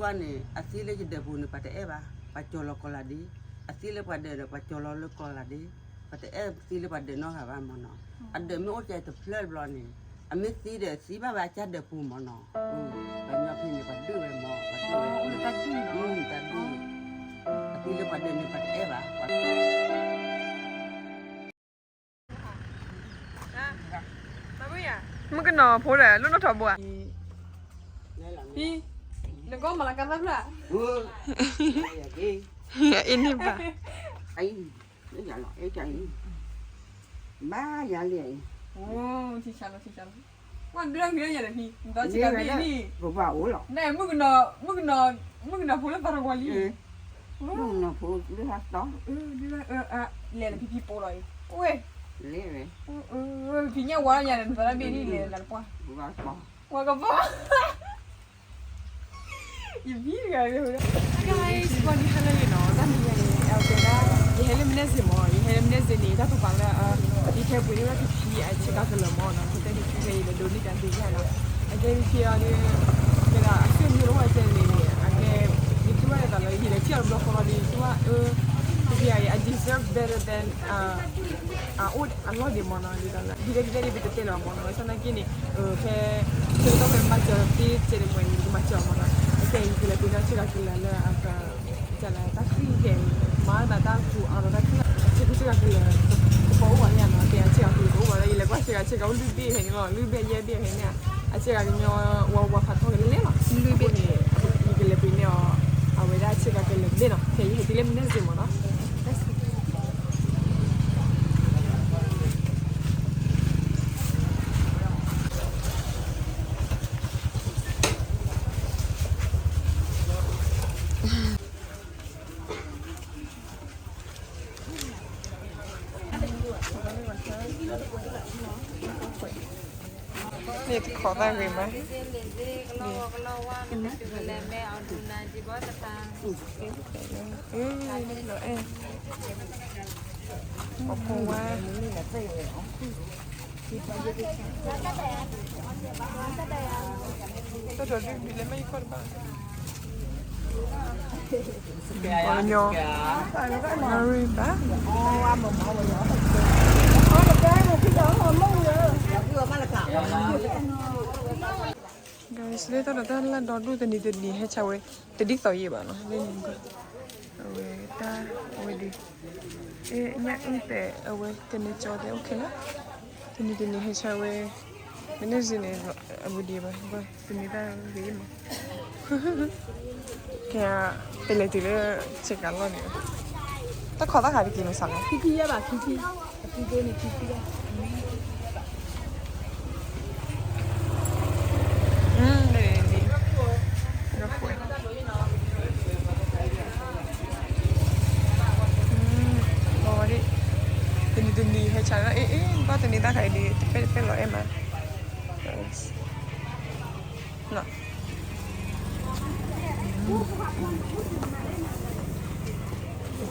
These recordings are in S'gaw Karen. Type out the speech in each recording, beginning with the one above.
ပှၤန့ၣ် အသံလၢယဒၢးပူၤန့ၣ် ပှၤတအဲၣ်ဘၣ်, ပှၤကၠီၤလီၤကီၤလၤဒ့, အသံလၢပှၤဒၢးဒီး ပှၤကၠီၤလီၤလၢကီၤလၤဒ့, ပှၤတအဲၣ်သံလၢပှၤဒၢးနီတဂၤဘၣ်မၢ်နီၤ, အဒၢးမ့ၢ်အိၣ်ကဲတဖျၢၣ်တဘျီန့ၣ်, အမ့ၢ်သံဒီးသံဘၣ်ဝဲအကၢ်ဒၢးပူၤမၢ်နီၤ, ပှၤညီဖဲန့ၣ် ပှၤဒုးဝဲမၢ်, ပှၤဒုးဝဲ, တၢ်ဒုး, အသံလၢပှၤဒၢးန့ၣ် ပှၤတအဲၣ်ဘၣ်, မုၣ်ကနီၤဖိဒီး လၢနီၢ်ထီဘိဧါ, ဖံ, နကီမၤလၤကါသၣ်ဖျၢၣ်, အ့န့ၣ်ဘၣ်, ဘၣ်ယၤလံ, ဝဲဒုးလၢညါဒီးဖံ, နသီဆံးကၤဘ့ၣ်န့ၣ်, မုၣ်ကနီၤ, မုၣ်ကနီၤဖိလၢသးတဝီလံ, မုၣ်ကနီၤဖိလၢသးတဝီ, လဲၤလၢဖံဖံပိာ်လီၤအံၤ, ဝဲ, ဖံညၣ်ဝါလၢညါဒီး နသီတၢ်ဘ့ၣ်န့ၣ် လဲၤလၢနပှၢ်, ဝဲကပီၤ ယမံတဂၤ, guys, ပှၤဒ်ဟဲလၢယနီၤ, တၢ်မံၤယၤန့ၣ် အဝဲဒၣ်, ယဟဲလၢမနက်စ့ၢ်မၢ်, ယဟဲလၢမနက်စ့ၢ်န့ၣ် တၢ်တိာ်ပာ်လၢ, ယဟဲပှ့ၤန့ၢ်ဝဲဖံဖံအဆ့ကၤကလၢၤမၢ်နီၤ, ဖဲတၢ်ဖံဖံဖဲအံၤဒီးဒိးန့ၢ်တၢ်သ့ၣ်ညါနီၤ, အကဲဖံဖံအီၤဒီး, ကဲဒၣ်အစ့ၢ်မံၤလၢဝဲကဲန့ၣ်, အကဲ, ယထံၣ်ဝဲဒၣ်လၢ ယလဲၤထံၣ်အီၤတဘျီဃီလီၤဒီး ယထံၣ်ဝဲ, ဖံဖံအံၤ I deserve better than, အအိၣ်အလီၢ်ဒံးမၢ်နီၤ, ဒ်သိးလၢ ဒ်လဲၣ်ဒ်လဲၣ်ဒ်ပတတဲလီၤမၢ်နီၤ, ဘၣ်ဆၣ်သနာ်က့န့ၣ်, ဖဲ, ဆၢကတီၢ်ဖဲမၤစၢၤသ့စဲးဒ်မ့ၢ်န့ၣ် ယကမၤစၢၤအီၤမၢ်နီၤ, အကဲအံၤ ယကလဲၤပှ့ၤန့ၢ်အဆ့ကၤကလၢၤလၢအက, ကလၢၤတၢ်ချံကဲ, မၤဘၣ်တၢ်ကူအါလီၤတၢ်ချံ, အဆ့ကၤကလၢၤ, ကပီၤအိၣ်ဘၣ်ယၤနီၤ, ကဲအဆ့ကၤကလၢၤကအိၣ်ဘၣ်လၢ ယလဲၤကွၢ်ဆ့ကၤဆ့ကၤအိၣ်လွံၢ်ဘ့ၣ်ဖဲန့ၣ်လီၤ, လွံၢ်ဘ့ၣ်ယဲၢ်ဘ့ၣ်ဖဲန့ၣ်, အဆ့ကၤကညီဝါဝါဖးထီကလဲၤလဲၤလီၤ, လွံၢ်ဘ့ၣ်န့ၣ်, ယကလဲၤပှ့ၤန့ၢ်အီၤ, အဝဲဒၣ်အဆ့ကၤကလၢၤဘ့ၣ်နီၤ, ဖဲယဟဲတုၤလၢမနက်စ့ၢ်မၢ်နီၤ န့ၣ်တခိးသၣ်ဂ့ၤမး, အဖိဝါ, တၢ်ဒိးဒုးဘံးလဲၣ်မ့ၢ်ယခီၣ်တဘၣ် ပှၤကညီ, မၤရံဘၣ်, guys, လၢတၢ်ဒိးတၢ်လၢ်ဒီဒူၣ်တနံၤတနံၤဟဲဆါဝဲ, တဒ်သိးယံာ်ဘၣ်နီၤ, လၢန့ၣ်, အဝဲတၢ်, အဝဲဒ်, ညၣ်အုၣ်သဲး အဝဲတနံၤကၠီသဲးအိၣ်ခဲလၢာ်, တနံၤတနံၤဟဲဆါဝဲ, မ့ၢ်န့ၣ်စ့ၢ်န့ၣ်, အဝဲဒ်ဘၣ်, တနံၤတၢ်ဂ့ၤမး ကဲ, ပလဲၤတုၤလၢဆ့ကၤလီၢ်န့ၣ်, တၢ်ခိးသၣ်ခါတက့ၢ်န့ၣ်စးလီၤ, ခံဆံယဲၢ်ဘၣ်, ခံဆံ, အခံကိန့ၣ်ခံဆံယဲၢ်, တနံၤတနံၤဟဲဆါလီၤ, အ့ အ့ ဘၣ်တနံၤတၢ်ခါအံၤဒ် တပဲၢ်တပဲၢ်လီၤအဲၣ်မး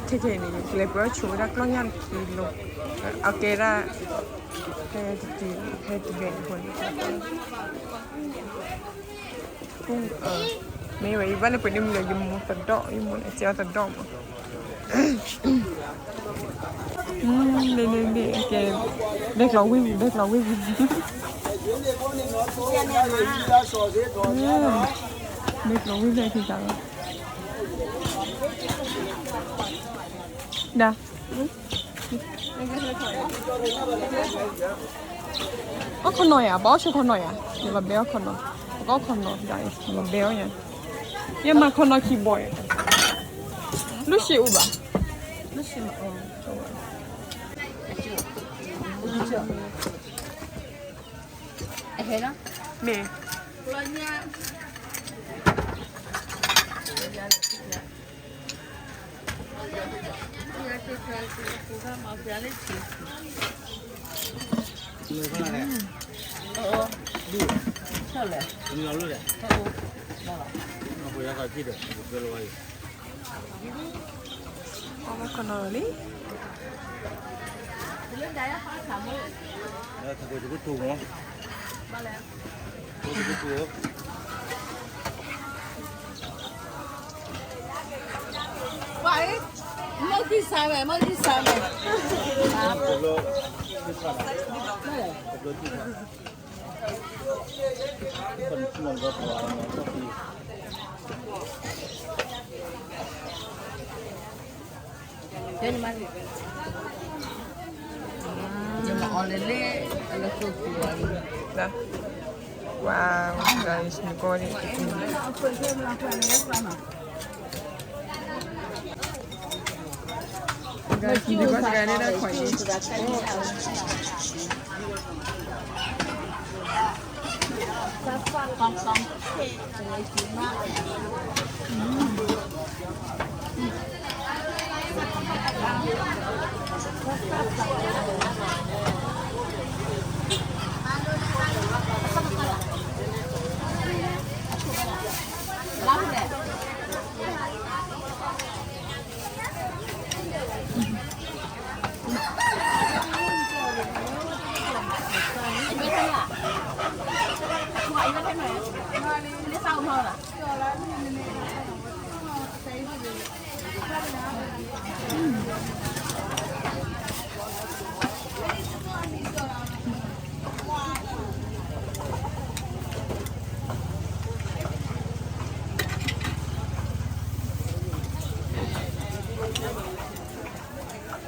ထဲထဲန့ၣ် ကလဲၤပှ့ၤအီၣ်ဆိးဝဲဒၣ်ကျီၢ်ညၣ်တကံလိၤ, အကဲဒၣ်, ဟဲတတုၤ, ဟဲတဘဲးဖိန့ၣ်, မ့ၢ်ဝဲ ယဘၣ်လဲၤပှ့ၤန့ၢ်မုၢ်လၢယမိၢ်သဒီး, ယမိၢ်န့ၣ် စဲအီၤသဒီးမး န့ၣ်န့ၣ်န့ၣ် ကဲ, ဘဲကျီၤဝံၣ်ဝံၣ် ဘဲကျီၤဝံၣ်ဝံၣ်, ဘဲကျီၤဝံၣ်ဝံၣ်ဖဲသးလီၤ, ဒၣ် အီၣ်ခီနီၤယၤ, ပှၤအီၣ်ဆိခီနီၤယၤ, ယဘၣ်ဘဲအီၣ်ခီနီၤ, ပှၤကအီၣ်ခီနီၤဒၣ်အံၤ ယဘၣ်ဘဲအီၣ်ယၤ, ယမၤခီနီၤခံဘီယၤ, လၢၡ့အိၣ်ဘၣ်, မ့ၢ် အီၣ်ခီနီၤလံ, တ မ့ၢ်ကံစၢ်ဝဲ မ့ၢ်ကံစၢ်ဝဲ Wow, guys, niko ni. Guys, niko ni.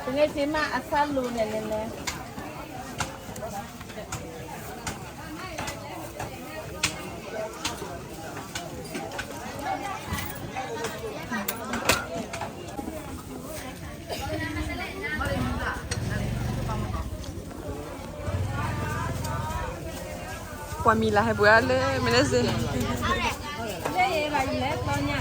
Tene sima asal lu nene ne. ပှၤမံၤလၢဟဲပှၤလၢ မ့ၢ်လၢစ့ ဟဲပှၤတဒီးအံၤ လဲၤပှၤ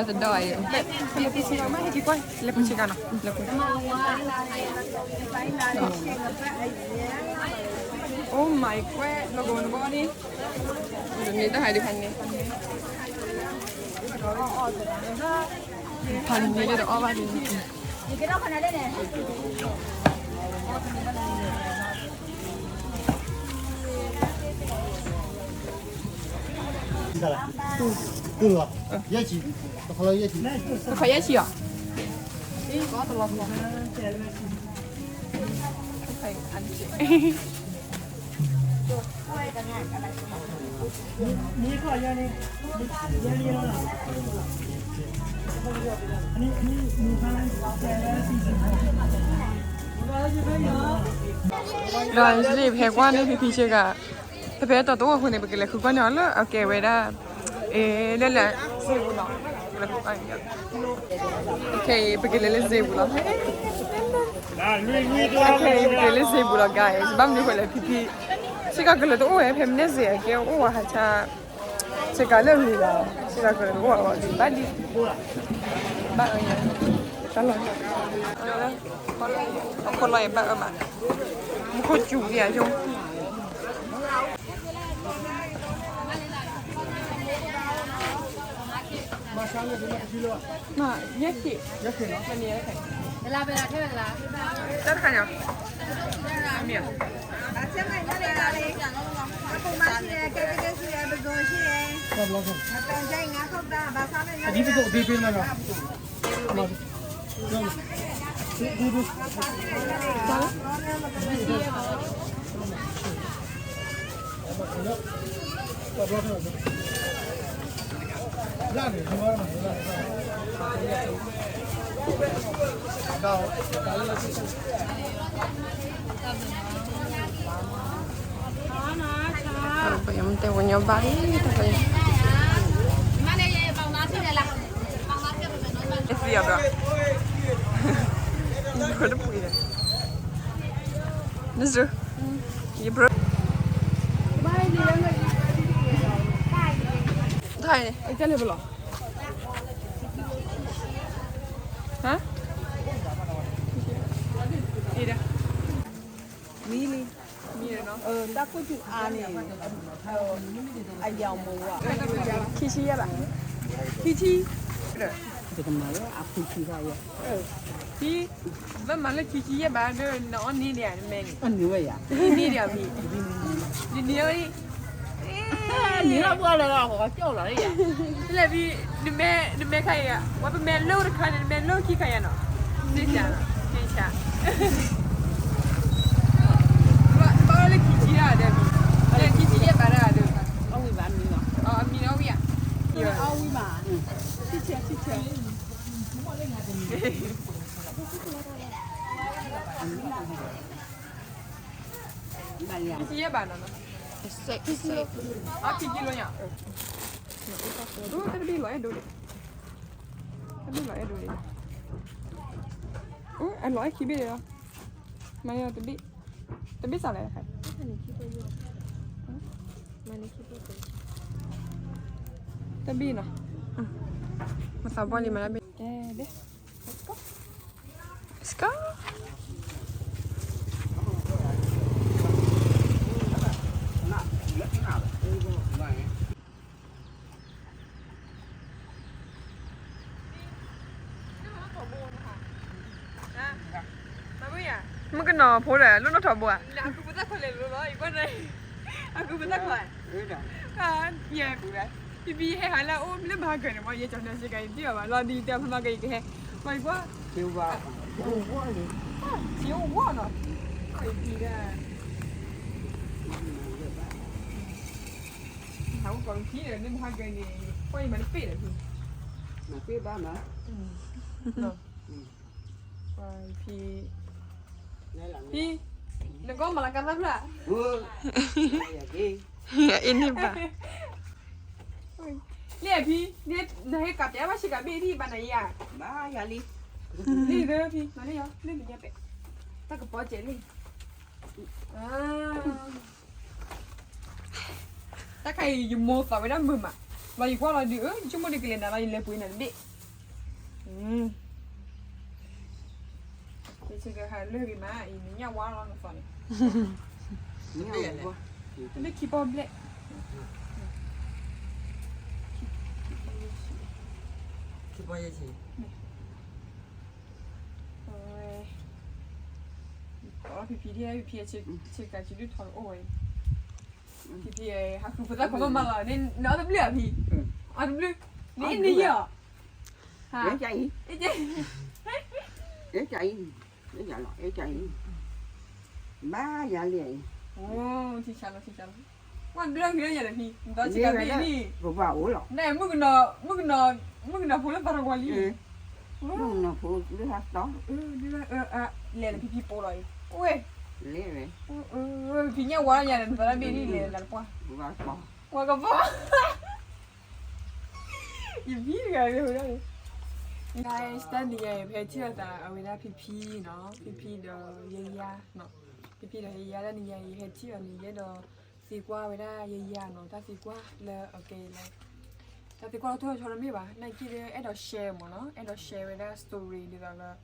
ဆ့ကၤမး ဟဲက့ၤကွၢ် လဲၤပှၤဆ့ကၤနီၤ လဲၤပှၤ Oh my god နဂီၢ်နဂီၢ်န့ၣ် န့ၣ်တဟါဒံးဖးန့ၣ် ဖးန့ၣ်လၢတအီၣ်ဘၣ်ဒံး တခီယဲၢ်ဆံအီၤ ဒီးယလံဖဲကွၢ်န့ၣ် ဖံဖံဆ့ကၤ ဖဲဖဲတီတီအိၣ်အဃိန့ၣ် ပကလဲၤဃုကွၢ်န့ၢ်အီၤလၢအကဲဝဲဒၣ် အ့ လၢလၢ ခဲအံၤ ပကလဲၤလၢစ့ပူၤလီၤ. ခဲအံၤ ပကလဲၤလၢစ့ပူၤလီၤ guys ဘၣ်မနုၤဃိလဲၣ် ဖံဖံ ဆ့ကၤကလၢၤတအိၣ်ဝဲ ဖဲမ့ၢ်န့ၢ်စ့အကဲအိၣ်ဝဲဟးဆါ ဆ့ကၤလၢအဂ့ၤလီၤ ဆ့ကၤကလၢၤတအိၣ်ဝဲဘၣ်ဒံး ဘၣ်အၢ တၢ်လီၤ အခိၣ်လီၤအံၤဘၣ်အၢမး မူခိၣ်စူၤဒံးအယိ မ့ၢ်ယဲၢ်ဆံ ယဲၢ်ဆံနီၤ တၢ်တခါညါ မ့ၢ် အဒံပဒိၣ်ဒံပ့လီၤနီၤ ပယမတဲဝညဘၣ် It's the other. You're the pretty. This is your bro. Hi. Huh? Ida. Mili. တၢ်ခိၣ်စူၤအါန့ၣ် အယၤမူဝါ ခံဆံယဲၢ်ဘး ခံဆံ တကမၤလၢအဖုခံဘၣ်ယဲၢ် ခံ ဘၣ်မၤလၢခံဆံယဲၢ်ဘးဒီး နအီၣ်န့ၢ်ဒံးဧါ နမဲန့ၣ် အန့ၢ်ဝဲယၤ န့ၢ်ဒံးဧါမံၤ ဒ်န့ၣ်အံၤ နံၤလီၤပှၢ်လၢလီၤ ဟီကၠီၣ်လီၤလၢယၤ, လၢနမဲ နမဲခါအံၤ, ဝဲပမဲလၢတခါန့ၣ် နမဲလၢခံခါယၤနီၤ, သ့ၣ်ဆၣ်နီၤ, သ့ၣ်ဆၣ်, ဘၣ်လၢခံဆံဒၣ်ဒီး, လၢခံဆံယဲၢ်ဘးဒၣ်ဒီး, အဝံၤဘၣ်မံၤလီၤ, အမံၤလီၤဝံၤဧါ, အဝံၤဘၣ်, ဆံဆဲ ဆံဆဲ, ခံဆံယဲၢ်ဘးနီၤနီၤ, အခံကံလိညါ, တဘ့ၣ်လီၤအဲၣ်ဒိးဒံး, တဘ့ၣ်လီၤအဲၣ်ဒိးဒံး, အလီၤအဲၣ်ခံဘ့ၣ်ဒီး, မၤတဘ့ၣ်, တဘ့ၣ်စးလဲၣ်, တဘ့ၣ်နီၤ, မသးပှၢ်လံမၤတဘ့ၣ်, ကဲ, let's go. မုၣ်ကနီၤဖိဒီး လိၣ်နီၣ်ထီဘိဧါ, အကုပသၣ်ခွဲးလဲၤလိၤလီၤ, အကုပသၣ်ခွဲး, ယဲ, ဖံဖံဟဲဟးလၢအအိၣ်လၢမၤဟါကၢၤန့ၣ်မ့ၢ် ယဲကၠီၤနၢ်စ့ကၤ ယဒံၣ်အီၤဘၣ် လီၤဒ်ယတဲဖဲမၤကၢၤ ယကဟဲ, မၤယကွၢ်, စ့ဝါနီၤ, ဖံဒၣ်, ဟးအိၣ်ကီးဖံဒီး လၢမၤဟါကၢၤန့ၣ် ကွၢ်ယမၤတပ့ၢ်ဒီးဖံ, မၤတပ့ၢ်ဘၣ်မး, ဖံ, ဖံ, နကီၢ်မၤလၤကါသၣ်ဖျၢၣ်, အ့န့ၣ်ဘၣ်, လၢဖံ, နဟဲကးတဲဘၣ်ဆ့ကၤဘ့ၣ်ဒံး ဘၣ်နၤယၤ, ဘၣ်ယၤလံ, လံဒီးဖံ မၤလၢယၤ လၢနညါပဲ, တၢ်ကပီၤစဲးလံ, တၢ်ခါအံၤ ယမိၢ်သးဝဲဒၣ်မုာ်မး, လီၤယကွၢ်လီၤဒုး ယဆိကမိၣ်ဒုးကလဲၤနၤလီၤ ယလဲၤပှ့ၤနၤတဘ့ၣ်, ယဆ့ကၤဟးလၢဂ့ၤမး အံၤနညၣ်ဝါလီၤနသီန့ၣ်, တဘ့ၣ်ခံပီၣ်ဘျဲၣ်, ခံပီၣ်ယဲၢ်ဆံ ဖံဖံဒ်ဖံဖံဆ့ကၤဆံဒုၣ်ထီၣ်တအိၣ်ဝဲ, ဖံဖံ ဟးဃုဖိသၣ်ခွဲးမးမးလီၤ, နအီၣ်တဘျုးဧါဖံ, အီၣ်တဘျုး, နအ့ၣ်နယီၤ, အဲ, အဲ, ဘၣ်ယၤလံ, ထံဆါလီၤ ထံဆါလီၤ, ကွၢ်ဘျၢဖံလၢယၤဒီးဖံ, နသီဆ့ကၤဘ့ၣ်လံ, ပဘၣ်အိၣ်လီၤ, နမုၣ်ကနီၤ, မုၣ်ကနီၤ, မုၣ်ကနီၤဖိလၢပှၤတဝီလံ, မုၣ်ကနီၤဖိလၢဟးသီ, လဲၤလၢဖံဖံပိာ်လီၤအံၤ, အိၣ်ဝဲ, လဲၤဝဲ, ဖံညၣ်ဝါလီၤယၤဒီး နသီတၢ်ဘ့ၣ်လံ လဲၤလၢနပှၢ်, ပှၤကပီၤ ယဖံတဂၤန့ၣ်, guys တနံၤညါအံၤ ပဟဲထံၣ်လိာ်သးအဝဲဒၣ်ဖံဖံနီၤ, ဖံဖံဒီးယယၤနီၤ, ဖံဖံဒီးယယၤ တနံၤညါအံၤ ဟဲထံၣ်အီၤန့ၣ် ယအဲၣ်ဒိးသံကွၢ်ဝဲဒၣ်ယယၤနီၤ, တၢ်သံကွၢ်လၢအကဲလၢ တၢ်သံကွၢ်လၢထိၣ်ဆီတမ့ၢ်ဘၣ်, နာ်က့ဒီး အဲၣ်ဒိး share မ့ၢ်နီၤ, အဲၣ်ဒိး share ဝဲဒၣ် story ဒ်သိးလၢ ဒီး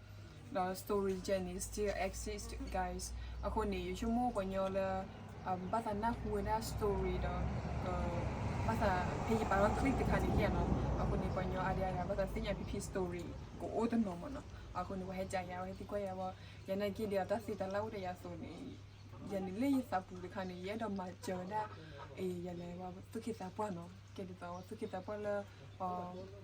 story journey still exist, guys. အဃိန့ၣ် ယဆိကမိၣ်ပှၤကညီလၢ ဘၣ်သးနၢ်ဟူဝဲဒၣ် story ဒီး ဘၣ်သးဖဲယပာ်ထီၣ် clip တခါန့ၣ်ဧါနီၤ, အဃိန့ၣ် ပှၤကညီအါဒံအါဂၤ ဘၣ်သးသ့ၣ်ညါဖံဖံ story ကအိၣ်တနီၤမ့ၢ်နီၤ, အဃိန့ၣ် ပှၤဟဲကယၤ ပှၤဟဲသံကွၢ်ယၤဘၣ်, ယနာ်က့ဒီး တၢ်သံတၢ်လၢအိၣ်ဒီးယၤအသိးန့ၣ် ယၤန့ၣ်လၢယသးပူၤတခါန့ၣ် ယအဲၣ်ဒိးမၤစၢၤဝဲဒၣ် ယလဲၤသူၣ်က့သးပှၢ်နီၤ, ကဲဒ်သိးသူၣ်က့သးပှၢ်လၢ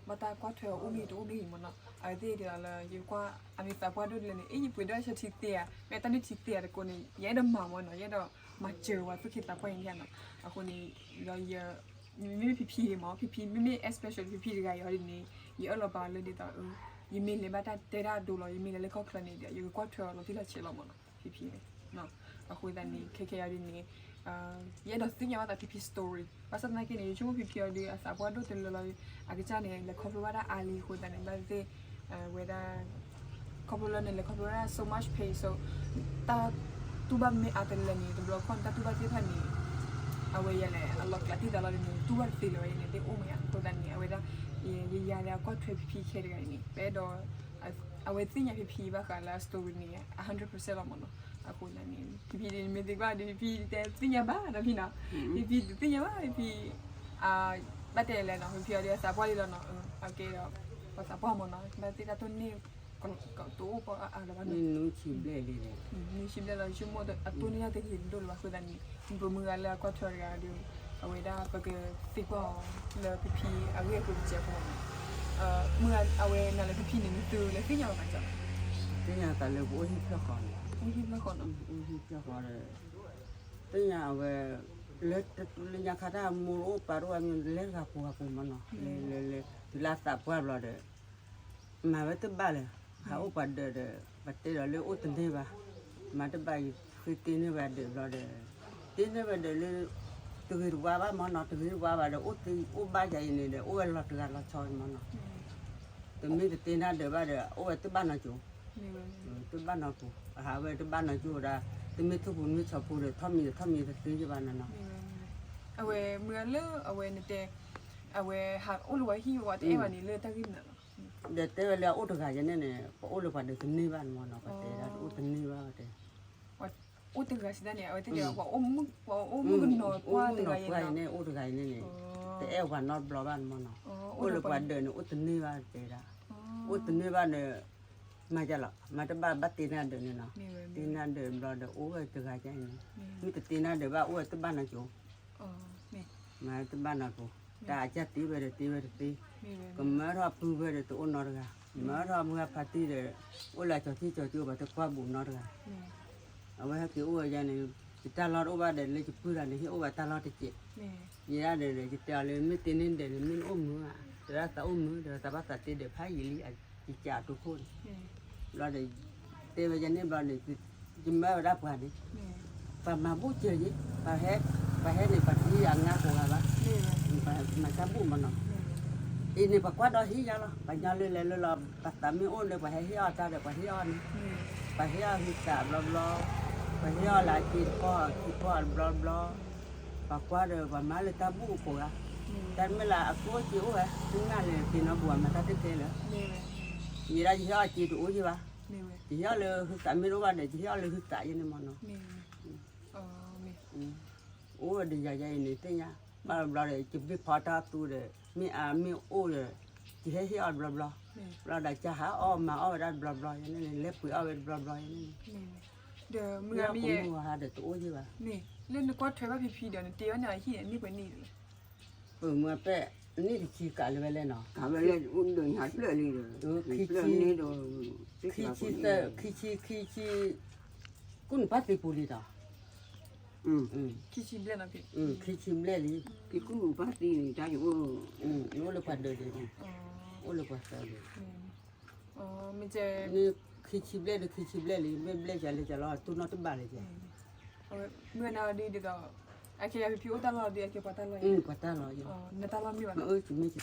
ဘၣ်တၢ်ကွၢ်ထွဲအီၤအိၣ်ဂ့ၤတအိၣ်ဂ့ၤမ့ၢ်နီၤ, အဝဲသ့ၣ်ဒ်သိးလၢ ယကွၢ်အမ့ၢ်သးပှၢ်ဒိၣ်ဒ်လဲၣ်န့ၣ် အ့ၣ် ယပှ့ၤဒီးဆၢထံသ့ဧါ, မ့ၢ်တၢ်န့ၣ်ထံသ့ဧါတကိးန့ၣ် ယအဲၣ်ဒိးမၤမ့ၢ်နီၤ, ယအဲၣ်ဒိးမၤစၢၤဝဲသူၣ်က့သးပှၢ်အံၤန့ၣ်နီၤ, အဃိန့ၣ် ဒီးယ မ့မ့ၢ်ဖံဖံမ့ၢ် ဖံဖံ မ့မ့ၢ် especially ဖံဖံတဂၤအံၤဒ်န့ၣ် ယအၢၣ်လီၤပာ်လၢဒ်သိး ယမ့ၢ်လဲၤဘၣ်တၢ်တဲတၢ်အဒိလီၤ, ယမ့ၢ်လဲၤလၢကီၢ်ချၢန့ၣ်ဒီး ယကကွၢ်ထွဲအီၤလီၤတံၢ်လီၤဆဲးလီၤမ့ၢ်နီၤ, ဖံဖံန့ၣ်, အဃိသတးန့ၣ် ခဲခဲအံၤဒ်န့ၣ် ယအဲၣ်ဒိးသ့ၣ်ညါဘၣ်သးဖံဖံ story, ဘၣ်ဆၣ်သနာ်က့န့ၣ် ယဆိကမိၣ်ဖံဖံအံၤဒီး အသးပှၢ်ဒိၣ်တလၢလီၤ, အကစၢ်န့ၣ် လဲၤခီဖျိဘၣ်တၢ်အါလံအဃိသတးန့ၣ် ဘၣ်သ့ၣ် ဝဲဒၣ် ခီဖျိလၢန့ၣ်လဲၤခီဖျိဝဲဒၣ် so much pain, so တၢ်တူၢ်ဘၣ်မ့ၢ်အါတလၢန့ၣ် တဘျီခီၣ်န့ၣ် တၢ်တူၢ်ဘၣ်သ့ၣ်တဖၣ်န့ၣ် အဝဲယၤလဲၣ် အလီၤကျးတံၢ်သးလီၤဒ်န့ၣ် တူၢ်ဘၣ်တသ့လၢၤဝဲန့ၣ် သ့ၣ်အိၣ်မ့ၢ်ဧါ, အဃိသတးန့ၣ် အဝဲဒၣ် ယယၤလၢအကွၢ်ထွဲဖံဖံခဲတဂၤအံၤန့ၣ် ပအဲၣ်ဒိး အဝဲသ့ၣ်ညါဖံဖံဘၣ်ဃးလၢအ story န့ၣ် အ hundred percent လီၤမ့ၢ်နီၤ, အဃိသတးန့ၣ် ဖံဖံန့ၣ် မ့ၢ်သံကွၢ်ဒီး ဖံဖံတသ့ၣ်ညါဘၣ်နီၤဖံနီၤ, ဖံဖံတသ့ၣ်ညါဘၣ် ဖံဖံ ဘၣ်တဲလဲၣ်နီၤ ဖံဖံအံၤဒီးအသးပှၢ်လံလီၤနီၤ, အကဲဒီး ပသးပှၢ်မ့ၢ်နီၤ ဘၣ်သ့ၣ်တၢ်တိၢ်န့ၢ် ကတအိၣ်ပှၤအါလၢၤဘၣ်နီၤ, နွံဆံဘျဲၣ်လံ, နွံဆံဘျဲၣ်လီၤ ယဆိကမိၣ်အတိၢ်န့ၢ်တၢ်တဂ့ၤတဒိၣ်လၢၤဘၣ်အဃိသတးန့ၣ် ပမုၢ်ဂၤလၢအကွၢ်ထွဲတဂၤဒီး အဝဲဒၣ်ပကသံကွၢ်အီၤလၢဖံဖံအဂ့ၢ်အကျိၤတစဲးဖိမး, မုၢ်ဂၤအဝဲနၤလၢဖံဖံန့ၣ် နသုလဲၤသ့ၣ်ညါလီၤသးကီး, သ့ၣ်ညါသးလၢပအိၣ်ဟံၣ်ဖျၢၣ်ဃီန့ၣ်, အိၣ်ဟံၣ်ဖျၢၣ်ဃီဒီး, သ့ၣ်ညါအဝဲ, လၢတလၢညါခါတၢ်မိၢ်အိၣ်ပၢ်တအိၣ်အမ့ၢ်လဲၤတဂၤပူၤဂၤပူၤမးနီၤ, လဲၤလဲၤလဲၤ တုၤလၢအသးပှၢ်ဘျီဒီး မၤဝဲတဘၣ်လၢၤ, ဟးအိၣ်ပှၤဒၢးဒီး ပတဲဒီးလၢအိၣ်တန့ၢ်ဘၣ်, မၤတဘၣ်အံၤ ဃ့တ့န့ၢ်ဝဲဒၢးဘျီဒီး, တ့န့ၢ်ဝဲဒၢးလၢ တဂ့ၤတဝါဘၣ်မးနီၤ, တဂ့ၤတဝါဘၣ်ဒီး အိၣ်သံအိၣ်ဘၣ်ယၤအံၤန့ၣ်ဒီး အိၣ်ဝဲလီၤတဂၤလီၤဆီမးနီၤ, တမ့ၢ်တတ့န့ၢ်ဒၢးဘၣ်ဒီး အိၣ်ဝဲတဘၣ်နီတစိၤ, တဘၣ်နီတပူၤ, အဟးဝဲတဘၣ်နီတစိၤဒီး, တမ့ၢ်ထူၣ်ပူၤမ့ၢ်ဆီပူၤဒီး ထီၣ်မံၤဒီးထီၣ်မံၤတသ့ယဘၣ်နီၤနီၤ, အဝဲမုၢ်ဂၤလၢအဝဲနတဲ, အဝဲဟးအိၣ်လၢပှၤဟံၣ်ဝဲတအဲၣ်ဘၣ်န့ၣ် လၢတၢ်ဂ့ၢ်မနုၤလီၤ, ဒီးတဲဝဲလၢအအိၣ်တဂၤယဲန့ၣ်န့ၣ် ပအိၣ်လၢပှၤဒၢးတန့ၢ်ဘၣ်န့ၣ်မးနီၤ, ပတဲဒၣ်တအိၣ်တန့ၢ်ဘၣ်တဲ, အိၣ်တဂၤစံးတၢ်န့ၣ် အဝဲသ့ၣ်ဒီး ပှၤအိၣ်မုၣ်ကနီၤပှၢ်တဂၤယဲန့ၣ်, အိၣ်တဂၤယဲန့ၣ်န့ၣ်, တအဲၣ်ပှၤနီတဘျီဘၣ်န့ၣ်မးနီၤ, အိၣ်လၢပှၤဒၢးန့ၣ် အိၣ်တန့ၢ်ဘၣ်တဲဒၣ်, အိၣ်တန့ၢ်ဘၣ်န့ၣ်, မၤကလီၤ မၤတဘၣ်ဘၣ်တ့န့ၢ်ဒၢးန့ၣ်နီၤ, တ့န့ၢ်ဒၢးဘျီဒီး အိၣ်ဝဲတဂၤယဲန့ၣ်, မ့ၢ်တတ့န့ၢ်ဒၢးဘၣ် အိၣ်ဝဲတဘၣ်နီတစိၤ မၤတဘၣ်နီတပူၤ, တၢ်အကၢ်တ့ဝဲဒီးတ့ဝဲတသ့, ကမၢထီၣ်ပုၢ်ဝဲဒီးတအိၣ်နီတဂၤ, မၢထီၣ်မုၢ်ဖါတံၢ်ဒီး အိၣ်လၢကၠီၤထံကၠီၤကၠိဘၣ်တကွၢ်ဘူးနီတဂၤ, အဝဲဟဲက့ၤအိၣ်ဝဲယဲန့ၣ်, ယတၢ်လီၢ်တအိၣ်ဘၣ်ဒီး လၢယပုၢ်တဂၤန့ၣ် ဟ့ၣ်အိၣ်ဘၣ်တၢ်လီၢ်တစဲး, ယဲဒၣ်ဒီး ယတဲအီၤလၢ မ့ၢ်တ့န့ၢ်ဒၢးန့ၣ် မ့ၢ်နအိၣ်မုာ်ဧါ, တဒၣ်သးအိၣ်မုာ်ဒီး သးဘၣ်သးတ့ဒီးဖးယံာ်လံ ယကးအတိခိၣ်န့ၣ်, ဘျီဒီး တဲဝဲယဲန့ၣ်ဘျီန့ၣ်, ယမၢဝဲဒၣ်ပှၤန့ၣ်, ပှၤမၤဘူၣ်စၢၤယ့, ပှၤဟဲ, ပှၤဟဲန့ၣ် ပှၤတဟံးအငါကိးဂၤဘၣ်, ပှၤမၤတၢ်ဘူၣ်မးနီၤ, အံၤန့ၣ် ပှၤကွၢ်ဒီးဟ့ၣ်ယါလီၤ, ပှၤညီလၢလဲၤလၢလီၤ, ပသးမ့ၢ်အိၣ်လၢပှၤဟဲဟ့ၣ်အီၣ်တၢ်ဒီး ပှၤဟ့ၣ်အီၣ်န့ၣ်, ပှၤဟ့ၣ်အီၣ်ဟုသးဘျီဘျီ, ပှၤဟ့ၣ်အီၣ်လၢအက့တကီၢ်ခံကီၢ်ဘျီဘျီ, ပှၤကွၢ်ဒီးပှၤမၤလၢတၢ်ဘူၣ်အကိးဂၤ, တၢ်မ့ၢ်လၢအကျိၣ်အစ့အိၣ်ဝဲ, မ့ၢ်နၤလၢက့ၤနီတပူၤ မၤတၢ်တကဲလၢၤ, ယဲဒၣ်ယဟ့ၣ်အီၣ်စ့တအိၣ်ယ့ၢ်ဘၣ်, ယဟ့ၣ်အီၣ်လၢဟုသးမ့ၢ်တအိၣ်ဘၣ်ဒီး ယဟ့ၣ်အီၣ်လၢဟုသးယဲန့ၣ်မးနီၤ, အိၣ်ဝဲဒီးယၤယဲအံၤန့ၣ်သ့ၣ်ညါ, ဘၣ်ဘျီဒီး ယဘ့ၣ်ဖီတၢ်သူဒီး မ့ၢ်အမ့ၢ်အိၣ်ဒီး ယဟဲဟ့ၣ်အီၣ်တဘျီဘျီ, ဘျီဒီးကဟးအီၣ်မၤအီၣ်ဝဲဒၣ်တဘျီဘျီယဲန့ၣ်န့ၣ် လဲၤပှ့ၤအီၣ်ဝဲတဘျီဘျီယဲန့ၣ်န့ၣ်, ဒီးမုၢ်ဂၤမ့ၢ်ယဲ, ဟးဒီးတအိၣ်ယ့ၢ်ဘၣ်, လၢနကွၢ်ထွဲဘၣ်ဖံဖံဒီး နတ့အီၣ်န့ၢ်အဟံၣ်န့ၣ် အနံၣ်ပှဲၤနံၣ်လဲၣ်, ပမ့ၢ်ပဲၣ် အနံၣ်တဆံကးလၢၤဝဲလဲၣ်နီၤ, ကးဝဲလၢအိၣ်ဒၢးညါဖျၢၣ်လံဒီး, ခံဆံ, ခံဆံ, ခံဆံ, ကူၣ်နပၢ်သံပူၤလံဒီး, ခံဆံဘျဲၣ်လံ, ကူၣ်နပၢ်သံန့ၣ် တၢ်ယအိၣ်, အိၣ်လၢပှၤဒၢးဒၢးန့ၣ်, အိၣ်လၢပှၤဒၢးဒၢးန့ၣ်, မ့ၢ်ခံဆံဘျဲၣ်ဒီးခံဆံဘျဲၣ်လံ, မ့ၢ်ဘျဲၣ်ကလဲၤကလီၤ တူၢ်နီၣ်တဘၣ်လၢၤ, မုၢ်ဂၤဒ်ဒီး, အခဲယၤဖံဖံအိၣ်တၢ်လီၢ်ဒီး အကဲပှၤတၢ်လီၢ်, ပှၤတၢ်လီၢ်, မ့ၢ်ယတၢ်လီၢ်ဘၣ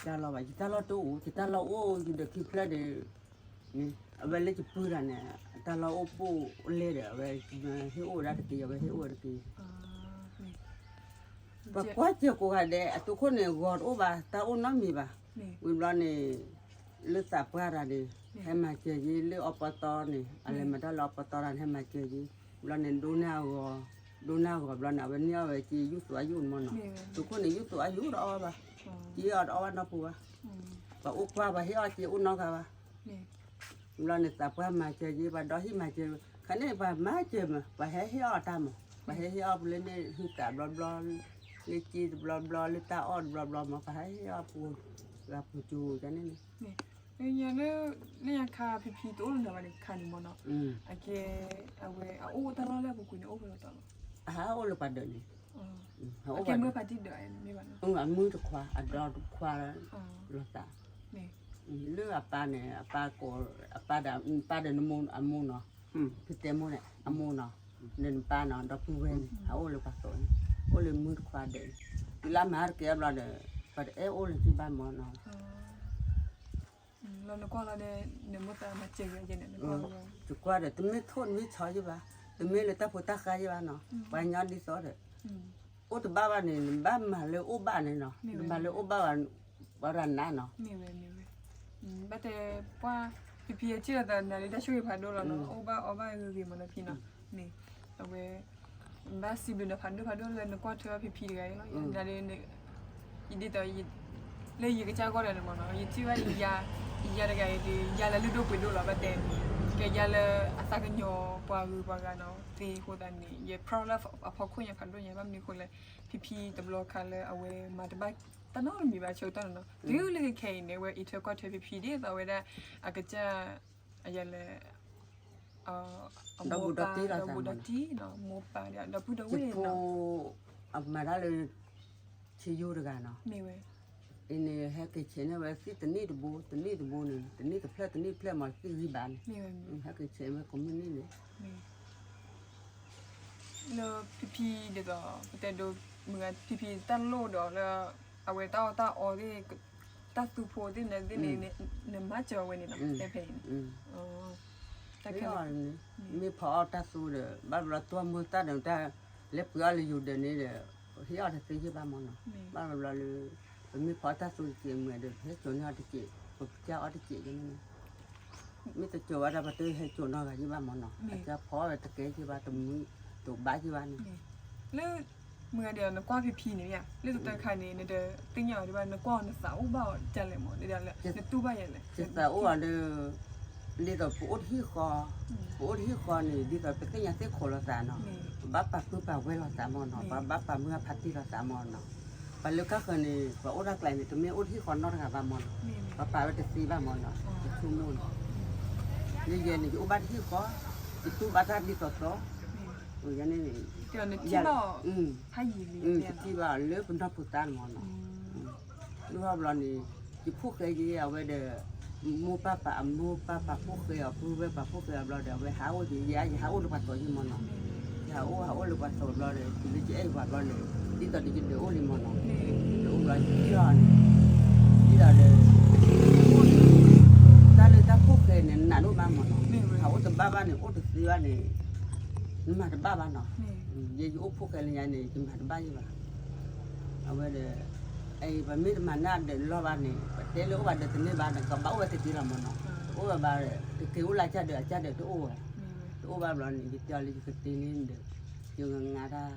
်, ယတၢ်လီၢ်တအိၣ်, ယတၢ်လီၢ်အိၣ်ဒီးခံဖျၢၣ်ဒီး အဝဲလၢယပုၢ်တဂၤန့ၣ် အတၢ်လီၢ်အိၣ်ပိၣ်လဲၣ်ဒီး အဝဲဟ့ၣ်အိၣ်ဝဲဒၣ်တက့ၢ်, အဝဲဟ့ၣ်အိၣ်ဝဲတက့ၢ်, ပှၤကွၢ်စၢၤကိးဂၤဒဲး အသုးခိၣ်န့ၣ် ဂီၤတအိၣ်ဘၣ်, တၢ်အိၣ်နီတမံၤဘၣ်, ဝံၤဘျီန့ၣ် လၢသးပှၢ်တဂၤန့ၣ် ဟဲမၤစၢၤယ့လၢအီပီတီန့ၣ်, အလဲၤမၤတၢ်လၢအီပီတီတဂၤန့ၣ် ဟဲမၤစၢၤယ့, ဘျီန့ၣ် ဒိကနၣ်အဂီၤ, ဒိကနၣ်အဂီၤဘျီန့ၣ် အဝဲန့ၢ်အီၣ်ဝဲက့ၤ ယူၢ်သူအယူၢ်မးနီၤ, သုးခိၣ်န့ၣ် ယူၢ်သူအယူၢ်တအီၣ်ဘၣ်, က့ၤအီၣ်တအီၣ်ဘၣ်နီတပူၤဘၣ်, ပှၤအိၣ်ကွၢ်ပှၤဟ့ၣ်အီၣ်က့ၤအိၣ်နီတဂၤဘၣ် ဘျီန့ၣ် သးပှၢ်မၤစၢၤယ့, ပှၤဒီဟံၣ်မၤစၢၤ, ခါန့ၣ်ပှၤမၤစၢၤမး, ပှၤဟဲဟ့ၣ်အီၣ်တၢ်မး, ပှၤဟဲဟ့ၣ်အီၣ်ပူၤလၢန့ၣ်ဟုသးဘျီဘျီ, လၢက့တဘျီဘျီ, လၢတၢ်အီၣ်တဘျီဘျီမး, ပှၤဟဲဟ့ၣ်အီၣ်ပူၤ, ဂၤပူၤကၠိကန့ၣ်န့ၣ်, လၢညါခါဖံဖံတအိၣ်လၢၤဘၣ်န့ၣ် ခါန့ၣ်မးနီၤ, အကဲ, အဝဲအအိၣ်တၢ်လီၢ်လၢအပူၤကွံာ်န့ၣ် အိၣ်ဖဲလဲၣ်တၢ်လီၢ်, အဟးအိၣ်လၢပှၤဒၢးန့ၣ်, အကဲမုၢ်ဖါတံၢ်ဒၢးမ့ၢ်ဘၣ်နီၤ, အမုၢ်တခွါ, အဒီတခွါ, လီၤသး, လၢအပၢ်န့ၣ်, အပၢ်ကိး, အပၢ်ဒီး, ပၢ်ဒီးနမိၢ်အမိၢ်နီၤ, ဖံတဲမိၢ်န့ၣ် အမိၢ်နီၤ, ဒီးနပၢ်နီၤ, ဒီပုၢ်ဝဲၢ်န့ၣ် အအိၣ်လၢပှၤသိးန့ၣ်, အိၣ်လၢမုၢ်တခွါဒၢးန့ၣ်, တုၤလၢမၤတကဲဘျီဒီး, ပှၤတအဲၣ်အိၣ်လၢၤဘၣ်မးနီၤ လီၤနကွၢ်လီၤဒီး, နမိၢ်သးမၤစၢၤယဲန့ၣ်, ယကွၢ်ဒီး တမ့ၢ်ထိၣ်တမ့ၢ်ဆီယဲဘၣ်, တမ့ၢ်လၢတၢ်ဖိတၢ်ဃါယဲဘၣ်နီၤ, ပှၤညီဒ်သိးဒီး, အိၣ်တဘၣ်ဘၣ်န့ၣ် နဘၣ်မၤလၢအိၣ်ဘၣ်န့ၣ်နီၤ, နမၤလၢအိၣ်ဘၣ်ဘၣ်, ပှၤရၤနးနီၤ, မ့ၢ်ဝဲ, မ့ၢ်ဝဲ, ဘၣ်တဲ, ပှၤ, ဖံဖံအစံၣ်လီၤသးနၤလၢတၢ်ဆိၣ်ဂ့ၤဖးဒိၣ်လီၤနီၤ, အိၣ်ဘၣ်အီဘၣ်ဂ့ၤဂ့ၤမးလၢဖံနီၤ, မ့ၢ်, အဝဲ ဘၣ်စံးဘျုးနၤဖးဒိၣ်ဖးဒိၣ်လၢနကွၢ်ထွဲဘၣ်ဖံဖံတဂၤအံၤလီၤ, နၤဒ်, ယဒ်သိး, လၢယကစၢ်ဂီၢ်ဒီးန့ၣ်မးနီၤ, ယထံၣ်ဘၣ်ယ, ယၤတဂၤအံၤဒီး ယၤလၢလုၢ်ဒိၣ်ပှ့ၤဒိၣ်လီၤ ဘၣ်တဲ, ကဲယၤလၢအသးကညီၤပှၤဂုၤပှၤဂၤနီၤ သ့အဃိသတးန့ၣ် ယ proud of အဖီခိၣ်ညါဖးဒိၣ်ညါ ဘၣ်မနုၤအဃိလဲၣ် ဖံဖံတဘျီခါလၢအဝဲမၤတဘၣ်တၢ်နီတမံၤဘၣ် ဆၢကတီၢ်န့ၣ်နီၤ တုၤလၢခဲအံၤန့ၣ် အဝဲအံးထွဲကွၢ်ထွဲဖံဖံဒ်သိးဝဲဒၣ် အကစၢ် အယၤလဲၣ် အမိၢ်ပၢ်ဒီးဘူးဒီးတံၢ်နီၤ မိၢ်ပၢ်ဒီး ဒီပုၢ်ဒီဝဲၢ်နီၤ အမၤတၢ်လၢ ဆ့ယိတဂၤနီၤ အံၤန့ၣ် ဟဲက့ၤဆဲးန့ၢ်ဝဲသ့ၣ်တနံၣ်တဘိ တနံၣ်တဘိန့ၣ် တနံၣ်တဖျၢၣ်တနံၣ်တဖျၢၣ်မး သ့ၣ်ဂံၢ်ဘါန့ၣ် ဟဲက့ၤဆဲးဝဲကိးမုၢ်နံၤန့ၣ် လၢဖံဖံဒ်သိး ပတဲဒိ မုၢ်ဂၤဖံဖံတၢ်လိၣ်ဒီးလၢ အဝဲတၢ်အီၣ်တၢ်အီသ့ၣ် တၢ်သူဖိသ့ၣ်န့ၣ်သ့ၣ်န့ၣ် နမၤစၢၤဝဲန့ၣ်နီၤ တဲဖဲအံၤန့ၣ် မ့ၢ်ဖီအီၣ်တၢ်သူဒီး ဘၣ်ဘျီတွၢ်မုၢ်တၢ်ဒီးတၢ် လဲၤပှ့ၤအီၣ်လၢယိၤဒၢးန့ၣ်ဒီး ဟ့ၣ်အီၣ်တသ့ယ့ၢ်ဘၣ်မၢ်နီၤ ဘၣ်ဘျီလၢ ပမ့ၢ်ဖီအီၣ်တၢ်သူတက့ၢ်မုၢ်ဒီး ပဟဲစိာ်န့ၢ်အီၣ်တက့ၢ် ပကစၢ်အီၣ်တက့ၢ်န့ၣ် မ့ၢ်တစိာ်ဝဲဒၣ်ပှၤတဟဲစိာ်နီတဂၤယ့ၢ်ဘၣ်မၢ်နီၤ အကစၢ်ဖီအီၣ်ဝဲတကဲယ့ၢ်ဘၣ် တမုာ်တဘၣ်ယ့ၢ်ဘၣ်န့ၣ် လၢ မုၢ်ဂၤဒဲး နကွၢ်ဖံဖံန့ၣ် လၢတတၢ်ခါန့ၣ် နတသ့ၣ်ညါအီၤဒံးဘၣ် နကွၢ်အီၤနသးအိၣ်ဘၣ်အီၤဒ်လဲၣ်မၢ် နတူၢ်ဘၣ်ယၤလဲၣ် ယသးအိၣ်အီၤဒီး ဒ်သိးပအိၣ်တဟံၣ်ဃီ ပအိၣ်တဟံၣ်ဃီန့ၣ် ဒ်သိးပသ့ၣ်ညါသ့ၣ်ခိးလိာ်သးနီၤ ပဘၣ်ပာ်ပုၢ်ပာ်ဝဲၢ်လိာ်သးမၢ်နီၤ ပဘၣ်ပာ်မုၢ်အဖးတံၢ်လိာ်သးမၢ်နီၤ ပှၤလၢကါဃၢၤန့ၣ် ပှၤအိၣ်တၢ်ကျဲန့ၣ် တမ့ၢ်အိၣ်တဟံၣ်ဃီနီတဂၤဘၣ်မၢ်နီၤ ပပာ်ဝဲတသ့ဘၣ်မၢ်နီၤ ပဆိကမိၣ်န့ၣ် လၢယဲန့ၣ် ယအိၣ်ဘၣ်တဟံၣ်ဃီ ယတူၢ်ဘၣ်တၢ်ဒ်သိးသိး ယန့ၣ် ယထံၣ်ဘၣ်အီၤလၢပနီၢ်ပူၤသးန့ၣ်မၢ်နီၤ လၢဟီၣ်ဘျီန့ၣ် ယဖိၣ်ဃဲယ့ၢ်အဝဲဒီး မိၢ်ပၢ်ပာ်အမိၢ်ပၢ်ပာ်ဖိၣ်ဃဲအီၤ ပုၢ်ဝဲၢ်ပာ်ဖိၣ်ဃဲအီၤဘျီဒီး အဝဲဟးအိၣ်ယံၤ ယဟးအိၣ်လၢပှၤသိးယ့ၢ်မၢ်နီၤ ယဟးအိၣ်ဟးအိၣ်လၢပှၤသိးဘျီဒီး တုၤလၢယအဲၣ်ပှၤဘျီန့ၣ် ဒ်သိးဒီးယဒုးအိၣ်လံမၢ်နီၤ ယဒုးအိၣ်ဘျီယထံၣ်အီၤန့ၣ် ဒ်သိးဒီး တၢ်လၢတၢ်ဖိၣ်ဃဲန့ၣ် နးဒိၣ်မးမၢ်နီၤ ဟးအိၣ်တဘၣ်ဘၣ်န့ၣ် အိၣ်တသ့ဘၣ်န့ၣ် နမၤတဘၣ်ဘၣ်နီၤ ယဲယအိၣ်ဖိၣ်ဃဲလၢညါန့ၣ် ယမၤတဘၣ်ယ့ၢ်ဘၣ် အဝဲဒီး အံၤပမ့ၢ်တမၤန့ၢ်အဒၢးလီၢ်ဘၣ်န့ၣ် ပတဲလၢအိၣ်ဘၣ်ဒီးတန့ၢ်ဘၣ်ဒီး ကဘၣ်အိၣ်ဝဲတက့ၢ်လီၤမၢ်နီၤ တအိၣ်ဝဲဘၣ်ဒီး တက့ၤအိၣ်လၢအကစၢ်ဒၢး အကစၢ်ဒၢးတအိၣ်ဝဲ တအိၣ်ဘၣ်ဘျီန့ၣ် ယတဲအီၤလၢယကတ့န့ၣ်ဒီး ယကငါတၢ်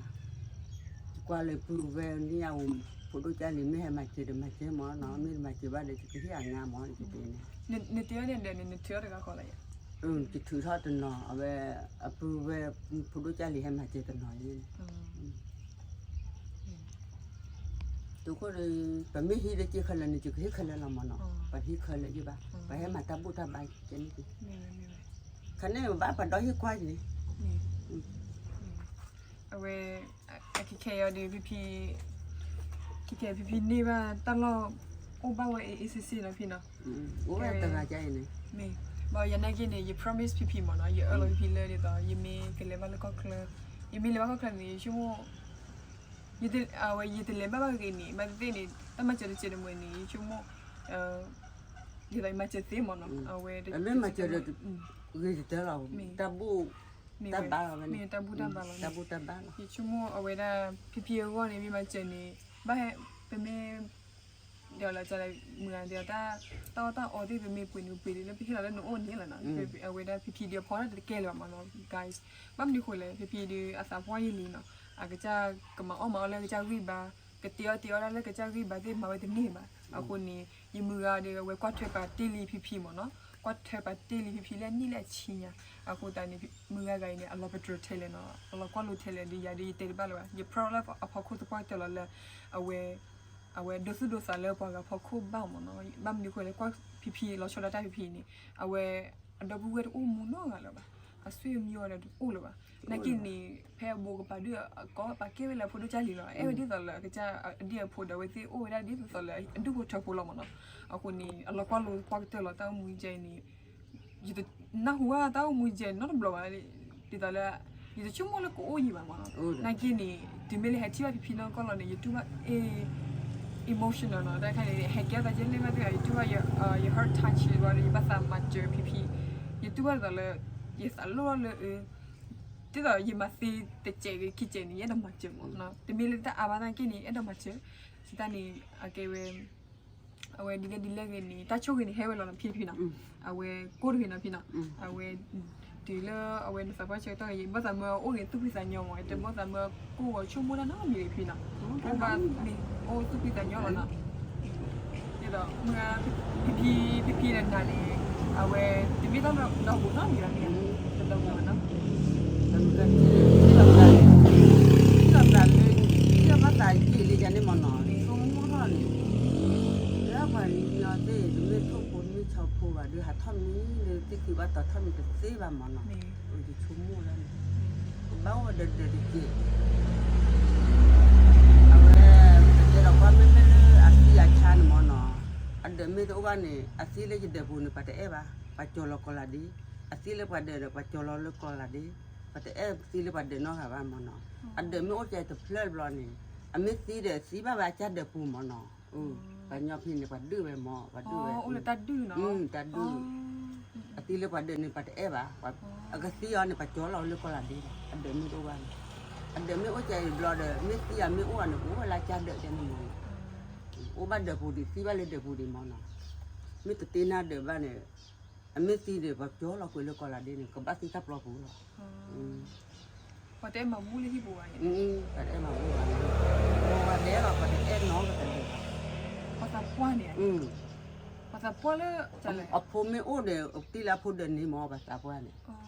ကွၢ်လၢပုၢ်ဝဲၢ်န့ၣ်အအိၣ် ဖိဒိၣ်ကၢ်လံၤ မ့ၢ်ဟဲမၤစၢၤဒီးမၤစၢၤမၢ်နီၤ မ့ၢ်တမၤစၢၤဘၣ်ဒီး ယကဟ့ၣ်အငါမၢ် ယကတ့န့ၣ် နတဲအီၤဒဲးဒဲးန့ၣ် နထုးအီၤတဂၤဃီလီၤယၤ ယထုးထီၣ်တနီၤ အဝဲ အပုၢ်ဝဲၢ် ဖိဒိၣ်ကၢ်လံၤဟဲမၤစၢၤတနီၤန့ၣ် တုၤခိၣ်ဒီး ပမ့ၢ်ဟံးလၢက့ၤခဲလၢာ်န့ၣ် ယကဟ့ၣ်ခဲလၢာ်လီၤမၢ်နီၤ ပဟံးခဲလၢာ်ယ့ၢ်ဘၣ် ပဟဲမၤတၢ်ဘူၣ်တၢ်ဘါကဲန့ၣ် ခါန့ၣ်ဘၣ်ပှၤဒီဟံၣ်ကွၢ်န့ၣ် အဝဲ အခဲခဲအံၤဒီး ဖံဖံ ခဲခဲဖံဖံန့ၢ်ဘၣ်တၢ်လီၢ် အိၣ်ဘၣ်ဝဲ အေးအေးဆေးဆေး နီၤဖံနီၤ အိၣ်ဝဲတဂၤကဲအံၤန့ၣ် မ့ၢ် ဘၣ်ယၤနာ်က့န့ၣ် ယ promise ဖံဖံမၢ်နီၤ ယအၢၣ်လီၤဖံဖံလၢဒ်သိး ယမ့ၢ်ကလဲၤဘၣ်လၢကီၢ်ချၢ ယမ့ၢ်လဲၤဘၣ်ကီၢ်ချၢန့ၣ် ယဆိကမိၣ် အဝဲယတလဲၤဘၣ်ဘၣ်ဂ့ၤန့ၣ် ဘၣ်သ့ၣ်သ့ၣ်န့ၣ် တၢ်မၤစၢၤတစဲးတမှဲၤန့ၣ် ယဆိကမိၣ် ဒ်သိးယမၤစၢၤသ့မၢ်နီၤ အဝဲ အမ့ၢ်မၤစၢၤဒီး ဂ့ၤကတၢၢ်လီၤ တၢ်ဘူၣ် တၢ်ဘါလီၤ မ့ၢ်တၢ်ဘူၣ်တၢ်ဘါလီၤ တၢ်ဘူၣ်တၢ်ဘါလီၤ ယဆိကမိၣ်အဝဲဒၣ် ဖံဖံအဂီၢ်န့ၣ် မ့ၢ်မၤစၢၤန့ၣ် ဘၣ်ဟဲ ပမ့ၢ် ဒီးလၢကလဲၤမုၢ်ဂၤဒီး တၢ်အီၣ်တၢ်အီသ့ၣ် ပမ့ၢ်ပှ့ၤန့ၣ် ပှ့ၤလံလၢပဟ့ၣ်လီၤလၢနအိၣ်န့ၣ်လီၤနီၤ အဝဲဒၣ်ဖံဖံဒီးဖီတၢ်တကဲလၢၤဘၣ်မၢ်နီၤ guys ဘၣ်မနုၤဃိလဲၣ် ဖံဖံဒီးအသးပှၢ်ယံာ်လံနီၤ အကစၢ်ကမၤအီၣ်မၤအီလၢကစၢ်ဂံၢ်ဘါ ကတဲအီၣ်တဲအီဒၣ်လၢကစၢ်ဂံၢ်ဘါသ့ၣ်မၤဝဲတန့ၢ်ဘၣ် အဃိန့ၣ် ယမုၢ်ဂၤဒီးအဝဲကွၢ်ထွဲပာ်တ့ၢ်လံဖံဖံမၢ်နီၤ ကွၢ်ထွဲပာ်တ့ၢ်လံဖံဖံလၢအနံၣ်လၢအဆံညါ အဃိသတးန့ၣ် မုၢ်ဂၤဂၤအံၤန့ၣ် အလီၤပတြၢၤထဲလဲၣ်နီၤ အလီၤကွၢ်လိထဲလဲၣ်ဒီး ယၤဒီးယတဲတဘၣ်လၢၤဘၣ် ယ proud လၢအဖီခိၣ်သပှၢ်ကတၢၢ်လီၤလၢ အဝဲ အဝဲဒိသူၣ်ဒိသးလၢပှၤဂၤဖီခိၣ်ဘၣ်မၢ်နီၤ ဘၣ်မနုၤဃိလဲၣ် ကွၢ်ဖံဖံလီၤဆီဒၣ်တၢ်ဖံဖံန့ၣ် အဝဲ အဒီပုၢ်ဝဲၢ်တအိၣ်မူနီတဂၤလၢၤဘၣ် အဆွေမျိုးဒီးတအိၣ်လၢၤဘၣ် နာ်က့န့ၣ် ဖဲအဘိးကပၤဒုးအကိးပာ်ကဲဝဲလၢအဖိဒိၣ်ကၢ်လံၤလီၤ အဲၣ်ဝဲဒ်သိးလၢအကစၢ်အဒံၣ်အဖိဒီးအဝဲသ့ၣ်အိၣ်ဝဲဒၣ်ဒ်သိးလၢ အဒူၣ်ဖိထၢဖိလီၤမၢ်နီၤ အဃိန့ၣ် အလီၤကွၢ်လိသပှၢ်ကတၢၢ်လီၤတၢ်အိၣ်မူကဲအံၤန့ၣ် ယတနၢ်ဟူဘၣ်တၢ်အိၣ်မူယဲနီတဘျီဘၣ် ဒ်သိးလၢ ယတဆိကမိၣ်လၢကအိၣ်ယံၤဘၣ်မၢ်နီၤ နာ်က့န့ၣ် တုၤမ့ၢ်လၢဟဲထံၣ်ဘၣ်ဖံဖံနီၢ်ကီၢ်လီၤန့ၣ် ယတူၢ်ဘၣ် အ့ emotional နီၤ တၢ်ခါန့ၣ် ဟဲကဲအသးကဲလၢမ့ၢ်သ့ၣ် ယတူၢ်ဘၣ် ယ heart touch ဘၣ်ဒီး ယဘၣ်သးမၤစၢၤဖံဖံ ယတူၢ်ဘၣ်ဒ်သိးလၢ ယသးလိၣ်လီၤလၢ ဒ်သိးယမၤသ့တစဲးဂ့ၤခံစဲးန့ၣ် ယအဲၣ်ဒိးမၤစၢၤမၢ်နီၤ တမ့ၢ်လၢတၢ်အါဘၣ်သနာ်က့န့ၣ် ယအဲၣ်ဒိးမၤစၢၤ စံးတၢ်န့ၣ် အကဲဝဲ အဝဲဒ်လဲၣ်ဒ်လဲၣ်ဂ့ၤန့ၣ် တၢ်ဆိၣ်ဂ့ၤန့ၣ် ဟဲဝဲလီၤနီၤဖံဖံနီၤ အဝဲကိၢ်တဂ့ၤနီၤဖံနီၤ အဝဲ တုၤလၢအဝဲနသးပှၢ်ဆၢကတီၢ်ဂ့ၤ ယဘၣ်သးမၢအိၣ်ဂ့ၤသူၣ်ဖှံသးညီမး ယတဘၣ်သးမၢကိၢ်ဂီၤဆိကမိၣ်တၢ်နီတမံၤဂ့ၤဖံနီၤ အိၣ်ဘၣ်မ့ၢ်အိၣ်သူၣ်ဖှံသးညီလီၤနီၤ ဒ်သိး မုၢ်ဂၤ ဖံဖံ ဖံဖံဒီးနၤန့ၣ် အဝဲ တမ့ၢ်တၢ်ဒီဘူးနီတမံၤဘၣ်, တဒီဘူးနီၤ, တမ့ၢ်တၢ်ဒီဘူး, ထံၣ်လိာ်သးလၢ ထံၣ်လိာ်ဘၣ်သးယံာ်လံယၤန့ၣ်မ့ၢ်နီၤ, ဆိကမိၣ်ထီၣ်န့ၣ်, လၢပှၤကညီသ့ၣ် တမ့ၢ်ထိၣ်ဖိတမ့ၢ်ဆီဖိဘၣ်ဒီး ဟးထီၣ်မံလၢသ့ၣ်ခုးဘၣ်တီၤထီၣ်မံတသ့ဘၣ်မ့ၢ်နီၤ, ယဆိကမိၣ်လၢန့ၣ်, ကဘၣ်အိၣ်ဝဲဒၢးဒၢးတက့ၢ် အဝဲ ပတဲဒီးကွၢ်မ့မ့ၢ်လၢအသံအဆါန့ၣ်မ့ၢ်နီၤ, အဒၢးမ့ၢ်တအိၣ်ဘၣ်န့ၣ် အသံလၢယဒၢးပူၤန့ၣ် ပှၤတအဲၣ်ဘၣ်, ပှၤကၠီၤလီၤကီၤလးဒ့, အသံလၢပှၤဒၢးဒီး ပှၤကၠီၤလီၤလၢကီၤလးဒ့, ပတအဲၣ်သံလၢပှၤဒၢးနီတဂၤဘၣ်မ့ၢ်နီၤ, အဒၢးမ့ၢ်အိၣ်ကဲတဖျၢၣ်တဘျီန့ၣ်, အမ့ၢ်သံဒီး သံဘၣ်ဝဲအကၢ်ဒၢးပူၤမ့ၢ်နီၤ, ပှၤကညီဖဲန့ၣ် ပှၤဒုးဝဲမ့ၢ် ပှၤဒုးဝဲ, တၢ်ဒုး, တၢ်ဒုး, အသံလၢပှၤဒၢးန့ၣ် ပှၤတအဲၣ်ဘၣ်, အကသံအီၤန့ၣ် ပှၤကၠီၤလီၤလၢကီၤလးဒ့ဘၣ်, အဒၢးမ့ၢ်တအိၣ်ဘၣ်န့ၣ်, အဒၢးမ့ၢ်အိၣ်ကဲတဘျီဒီး မ့ၢ်သံအမ့ၢ်အိၣ်အီၤန့ၣ် ပအိၣ်ဝဲလၢကၢ်ဒၢးကဲန့ၣ်မ့ၢ်နီၤ, အိၣ်ဘၣ်ဒၢးပူၤဒံး သံဘၣ်လၢဒၢးပူၤဒံးမ့ၢ်နီၤ, မ့ၢ်တတ့နၢ်ဒၢးဘၣ်န့ၣ်, အမ့ၢ်သံဒီး ပှၤကၠီၤလီၤကွံာ်လၢကီၤလးဒ့န့ၣ် ကဘၣ်သံတၢ်ပျီပူၤလီၤ, ပှၤတအဲၣ်မၤဘူၣ်လၢဟံၣ်ပူၤဘၣ်, ပှၤတအဲၣ်မၤဘူၣ်ဘၣ်, ပှၤဒဲလီၤ ပှၤတအဲၣ်နီတဒၢးဘၣ်, ပှၤသးပှၢ်န့ၣ်, ပှၤသးပှၢ်လၢ အဖိမ့ၢ်အိၣ်ဒီး တံၢ်လၢအဖိဒၢးန့ၣ်မ့ၢ် ပှၤသးပှၢ်န့ၣ်,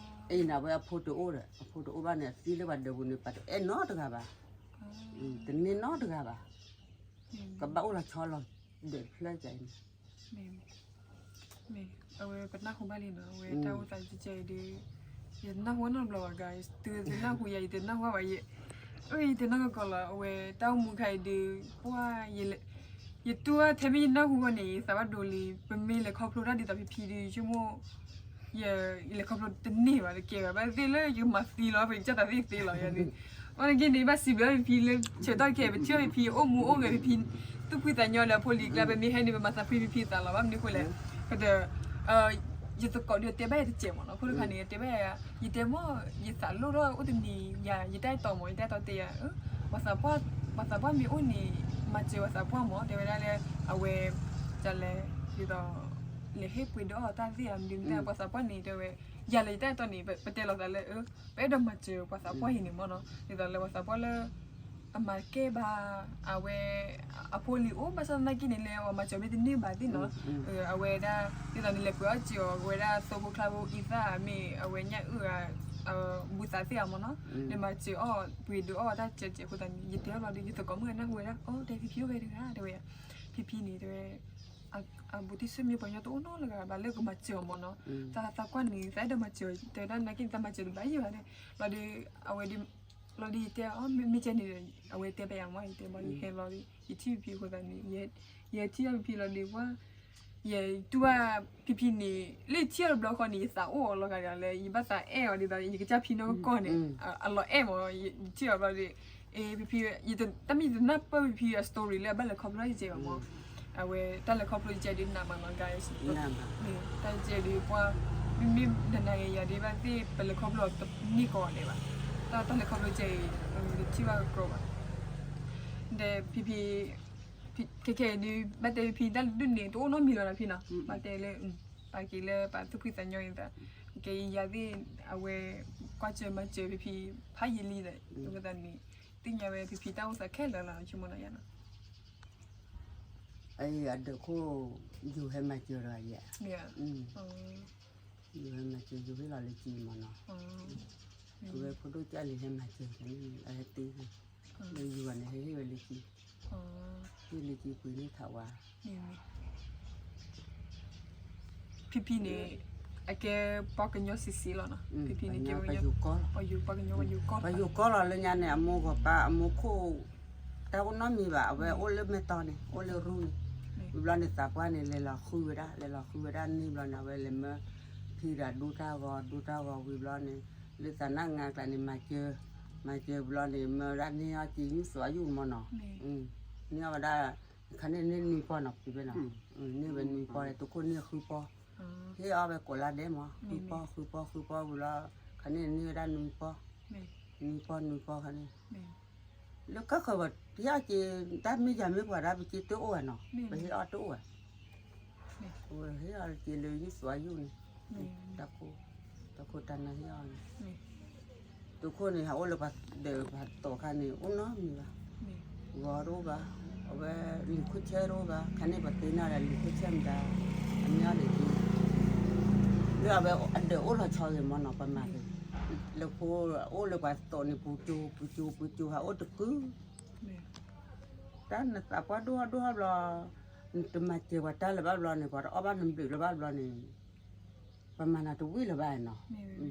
အံၤန့ၣ် အဝဲအဖိတအိၣ်ဒီး အဖိတအိၣ်ဘၣ်န့ၣ် အသံလၢပှၤဒၢးပူၤန့ၣ် ပှၤတအဲၣ်နီတဂၤဘၣ်, တန့ၢ်နီတဂၤဘၣ်, ကဘၣ်အိၣ်လီၤဆီလီၤဒၢးတဖျၢၣ်ကန့ၣ် အဝဲပနၢ်ဟူဘၣ်လံနီၤ, အဝဲတၢ်အိၣ်သးကဲကဲအံၤဒီး, ယတနၢ်ဟူနီတဘျီဘၣ်, တုၤတနၢ်ဟူယၤ ယတနၢ်ဟူဘၣ်, အၢ ယတနၢ်ကီၢ်လီၤ, အဝဲတၢ်အိၣ်မူခါအံၤဒီး, ပှၤ, ယတူၢ်ထဲမ့ၢ်ယနၢ်ဟူဘၣ်န့ၣ် ယသးဘၣ်ဒိလံ, ပမ့ၢ်လဲၤခီဖျိတၢ်ဒ်သိးဖံဖံဒီး ဆိကမိၣ် ယလဲၤခီဖျိတန့ၢ်ဘၣ်တကဲဘၣ်, ဘၣ်သ့ၣ်လၢယကမၤသံလီၤ ပကစၢ်သးသ့ၣ်သ့လီၤယၤန့ၣ်, အီန့ၣ်က့န့ၣ် ဘၣ်စံးဘျုးဖံဖံလၢ ဆၢကတီၢ်ခဲအံၤ ပထံၣ်ဘၣ်ဖံဖံအိၣ်မူအိၣ်ဂဲၤဖံဖံ, သူၣ်ဖှံသးညီလၢအဖိလံၤကျါ ပမ့ၢ်ဟဲန့ၣ် ပမၤသးဖှံဖံဖံသးလီၤ ဘၣ်မနုၤဃိလဲၣ်, ပတ, ယသကိးဒီးတဲဘၣ်ယၤတစဲးမ့ၢ်နီၤ, အဃိတခါန့ၣ် ယတဲဘၣ်ယၤ, ယတဲမ့ၢ် ယသးလိၣ်ထီၣ်အိၣ်တနံၤယၤ ယတၢ်အဲၣ်တီမ့ၢ် ယတၢ်အဲၣ်တီတဲယၤ, ပှၤသးပှၢ်မ့ၢ်အိၣ်န့ၣ် မၤစၢၤပှၤသးပှၢ်မ့ၢ် တဲဝဲဒၣ်လၢ အဝဲ ဒ်လဲၣ်, ဒ်သိး လဲၤဟ့ၣ်ပှ့ၤဒုးအီၣ်တၢ်သ့ၣ်ဧါ မနုၤမနုၤ ပှၤသးပှၢ်န့ၣ် တဲဝဲ, ယၤလၢယတၢ်အဲၣ်တီန့ၣ် ပတဲလီၤသးလၢ ပအဲၣ်ဒိးမၤစၢၤပှၤသးပှၢ်အံၤန့ၣ်မ့ၢ်နီၤ, ဒ်သိးလၢပှၤသးပှၢ်လၢ အမၤတကဲဘၣ်, အဝဲ အဖိလံၤအိၣ် ဘၣ်ဆၣ်သနာ်က့န့ၣ် လဲၤအီၤမၤစၢၤမ့ၢ်တန့ၢ်ဘၣ်သ့ၣ်နီၤ, အဝဲဒၣ် ဒ်သိးန့ၣ်လဲၤပှ့ၤအီၣ်စၢၤအီၤ အဝဲဒၣ်သိဖိချါဖိအံသၣ်မ့ၢ် အဝဲညၣ်အုၣ်ဂၤ ဘူးသးသ့ၣ်ဧါမ့ၢ်နီၤ, လဲၤမၤစၢၤအီၣ် ပှ့ၤဒုးအီၣ်တၢ်စဲးစဲးအဃိသတးန့ၣ် ယတဲအီၤဘျီဒီး ယသကိးမုၣ်ဂၤနၢ်ဟူဝဲဒၣ် အိၣ် တဲဖံဖံအိၣ်ဂဲၤတဂၤ တဲဝဲ, ဖံဖံန့ၣ် တဲဝဲ အဘူးတံၢ်ဆၢမ့ၢ်ပှၤညီတအိၣ်နီတဂၤဘၣ်လၢကမၤစၢၤအီၤမ့ၢ်နီၤ, တၢ်သးကွၢ်န့ၣ် သးအဲၣ်ဒိးမၤစၢၤ တဲဝဲဒၣ်နာ်က့န့ၣ် သးမၤစၢၤတဘၣ်ယံၤဘၣ်န့ၣ်, ဘျီဒီး အဝဲဒီး ဘျီဒီးယတဲအီၤ မ့ၢ်ကဲန့ၣ်ဒီး အဝဲတဲဘၣ်ယၤမ့ၢ် ယတဲဘျီဒီး ယဟဲဘျီဒီး ယထံၣ်ဖံဖံအဃိသတးန့ၣ် ယထံၣ်ဖံဖံလီၤဒီး ပှၤ ယတူၢ်ဘၣ်ဖံဖံန့ၣ် လၢယထံၣ်အီၤတဘျီဃီန့ၣ် ယသးအိၣ်အီၤလီၤဂာ်ဒီးလၢ ယဘၣ်သးအဲၣ်အီၤဒ်သိး ယကစၢ်ဖံနီၢ်ကီၢ်န့ၣ် အလီၤအဲၣ်မ့ၢ် ယထံၣ်အီၤဘျီဒီး အ့ ဖံဖံ တၢ်မ့ၢ်ယတနၢ်ပၢၢ်ဖံဖံအ story လၢအဘၣ်လဲၤခီဖျိတၢ်ယကဲဘၣ်မ့ၢ် အဝဲတၢ်လဲၤခီဖျိယကဲဒုးနးမးနီၤ guys, တၢ်ယကဲဒုးပှၤ မ့မ့ၢ်နနၤယၤဒုးဘၣ်သ့ၣ် ပလဲၤခီဖျိတန့ၢ်ကီးဒဲးဘၣ်, တၢ်တၢ်လဲၤခီဖျိကဲအံၤ တထံၣ်ဘၣ်ကကြၢးဘၣ်, ဒီးဖံဖံ ခဲခဲအံၤဒုး ဘၣ်တဲဖံဖံတၢ်ဒုးန့ၣ် တအိၣ်နီတမံၤလီၤနီၤဖံနီၤ, ဘၣ်တဲလၢ ပာ်က့ၤလၢပာ်သူၣ်ဖှံသးညီအံၤသး, ကဲအံၤယၤသ့ၣ် အဝဲ ကွၢ်စၢၤမၤစၢၤဖံဖံ ဖးယံာ်လံဒီး အဃိသတးန့ၣ် သ့ၣ်ညါဝဲဖံဖံတၢ်အိၣ်သးခဲလၢာ်လီၤ ဆိကမိၣ်နီၤယၤနီၤ အဒၢးခိၣ် ယိၤဟဲမၤစၢၤဒီးယၤ, ယိၤဟဲမၤစၢၤ ယိၤဟ့ၣ်လီၤလၢကံမ့ၢ်နီၤ, အဝဲဖိဒိၣ်ကၢ်လံၤဟဲမၤစၢၤန့ၣ် အဟဲတ့ၢ်, လၢယိၤန့ၣ် ဟဲဟ့ၣ်ဝဲလၢကံ, ဟ့ၣ်လၢကံပှ့ၤန့ၢ်ထးဝါ ဖံဖံန့ၣ် အကဲပှၤကညီစံးစံးလီၤနီၤ, ဖံဖံန့ၣ်ကဲပှၤကညီ, ပှၤယိၤကီၢ်လီၤ, ပှၤယိၤကီၢ်လီၤလၢညါန့ၣ် အမိၢ်ဂီၤပၢ်အမိၢ်ခိၣ် တၢ်အိၣ်နီတမံၤဘၣ်, အဝဲအိၣ်လၢမဲၢ်တီန့ၣ် အိၣ်လၢရူန့ၣ်, ဝံၤဘျီန့ၣ် သးပှၢ်န့ၣ် လဲၤလီၤဃုဝဲဒၣ်, လဲၤလီၤဃုဝဲဒၣ်န့ၣ်ဘျီန့ၣ် အဝဲလဲၤမၢ ဖံဒီးဒူတၢ်ဂီၤ, ဒူတၢ်ဂီၤဝံၤဘျီန့ၣ် လၢသးနၢ်ငါကျါန့ၣ် မၤစၢၤ, မၤစၢၤဘျီန့ၣ် မၢဝဲဒၣ်န့ၢ်အီၣ်က့ၤ ယုၢ်သွးယုၢ်မ့ၢ်နီၤ, န့ၢ်အီၣ်ဝဲဒၣ် ခါန့ၣ်န့ၢ်နွံပီၢ်နီၤ ဖံဖံနီၤ, န့ၢ်ဝဲနွံပီၢ် သုးခိၣ်န့ၢ်ဃုပီၢ်, ဟ့ၣ်အီၣ်ဝဲကိးလါဒဲးမး ဃုပီၢ် ဃုပီၢ် ဃုပီၢ်ဝံၤလီၤ, ခါန့ၣ်န့ၢ်ဝဲဒၣ်နွံပီၢ်, နွံပီၢ် နွံပီၢ်ခါန့ၣ် လၢကီၢ်ခိၣ် ပှၤဟ့ၣ်အီၣ်က့ၤ တၢ်မ့ၢ်ယၤမ့ၢ်ပှၤဒၣ် ပက့ၤတအိၣ်ဝဲနီၤ, ပဟ့ၣ်အီၣ်တအိၣ်ဝဲ, ပဟ့ၣ်အီၣ်က့ၤလၢယုၢ်သွးယုၢ်န့ၣ်, တၢ်ခိၣ်, တၢ်ခိၣ်တၢ်နၢ်ဟ့ၣ်အီၣ်န့ၣ်, သုးခိၣ်န့ၣ် ဟးအိၣ်လၢပှၤဒၢးပှၤတီၤခါန့ၣ် အိၣ်နီတမံၤဘၣ်, ဂီၤတအိၣ်ဘၣ်, အဝဲလံာ်ခိၣ်ဆဲတအိၣ်ဘၣ်, ခါန့ၣ်ပှၤတ့နၢ်ဒီးလံာ်ခိၣ်ဆဲမတၤ, အမ့ၢ်အီၣ်န့ၣ်က့ၤ အဝဲအဒၢးအိၣ်လီၤဆီဂ့ၤမ့ၢ်နီၤ ပမၤက့ၤ, လၢဖိအိၣ်လၢပှၤသိးန့ၣ် ပူၤကၠိပူၤကၠိပူၤကၠိ ဟးအိၣ်တကု, တၢ်နသးပှၢ်ဒိၣ်ဟီၣ်ဒိၣ်ဟီၣ်ဘျီ, နတမၤစၢၤပှၤတၢ်လၢၤဘၣ်ဘျီန့ၣ် ပှၤတအီၣ်ဘၣ်နဘျုးလၢၤဘၣ်ဘျီန့ၣ်, ပမၤနၤတဝံၣ်လၢၤဘၣ်နီၤ,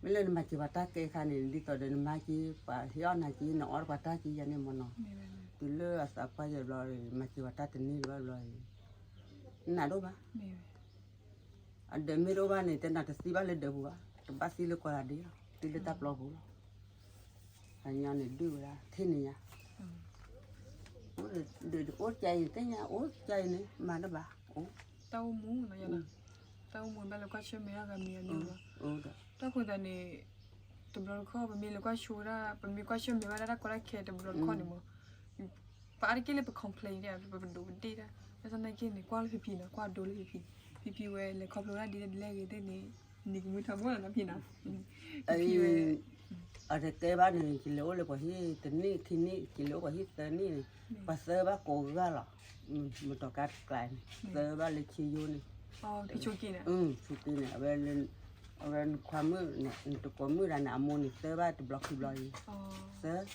မ့ၢ်လၢနမၤစၢၤပှၤတၢ်ကဲခါန့ၣ် ဒ်သိးဒီးနမၤက့ၤ ပှၤဟ့ၣ်အီၣ်နၤက့ၤ နအီၣ်ပှၤတၢ်က့ၤယၤန့ၣ်မ့ၢ်နီၤ, တုၤလၢအသးပှၢ်ယဲၢ်ဘျီ မၤစၢၤပှၤတၢ်တန့ၢ်လၢၤဘၣ်ဘျီ, နးဒိၣ်ဘၣ် အဒၢးမ့ၢ်တအိၣ်ဘၣ်န့ၣ် တဲနၤတသံဘၣ်လၢဒၢးပူၤဘၣ်, တဘၣ်သံလၢကိးဂၤဒဲးလီၤ, သံလၢတၢ်ပျီပူၤလီၤ, အညီန့ၣ်ဒုးဝဲဒၣ် ထံၣ်န့ၣ်ညါ, အိၣ်ကါအံၤသ့ၣ်ညါ အိၣ်ကါအံၤန့ၣ် မၤတဘၣ်, အိၣ်, တၢ်အိၣ်မူနီၤယၤနီၤ, တၢ်အိၣ်မူဘၣ်လဲၤကွၢ်ဆၢၣ်မဲာ်တၢ်ဂၤမံၤအမံၤလီၤ, တၢ်ဃိသတးန့ၣ်, တဘျီတခီၣ် ပမ့ၢ်လဲၤကွၢ်ဆိဝဲဒၣ် ပမ့ၢ်ကွၢ်ဆၢၣ်မဲာ်ဝဲဒၣ်တၢ်ကီတၢ်ခဲတဘျီတခီၣ်န့ၣ်မ့ၢ် ပအါတက့ၢ်လၢပ complain ဒၣ် ပပဒိးပဒ့ၣ်တၢ်, ဘၣ်ဆၣ်သနာ်က့န့ၣ် ကွၢ်လၢဖံဖံနီၤ ကွၢ်ဒိလၢဖံဖံ, ဖံဖံဝဲလဲၤခီဖျိဒၣ်ဒ်လဲၣ်ဂ့ၤသ့ၣ်န့ၣ်, နံၤကမုၢ်ထီဘိလီၤနီၤဖံနီၤ, ဖံဖံဝဲ အတတဲဘၣ်န့ၣ် ယလဲၤအိၣ်လၢပှၤဟံၣ်တနံၣ်ခံနံၣ် ယလဲၤအိၣ်ပှၤဟံၣ်သၢနံၣ်န့ၣ်, ပှၤသၢဘၣ်ကိးဂၤလီၤ, မတီၤကါတကျါန့ၣ် သၢဘၣ်လၢဆံယိန့ၣ်, ဆိက့န့ၣ်, အဝဲနခွါမုၣ်န့ၣ် နတကိးမုၣ်ဒၣ်န့ၣ် အမိၢ်န့ၣ် သၢဘၣ်တဘျီခံဘျီအံၤ, သၢ,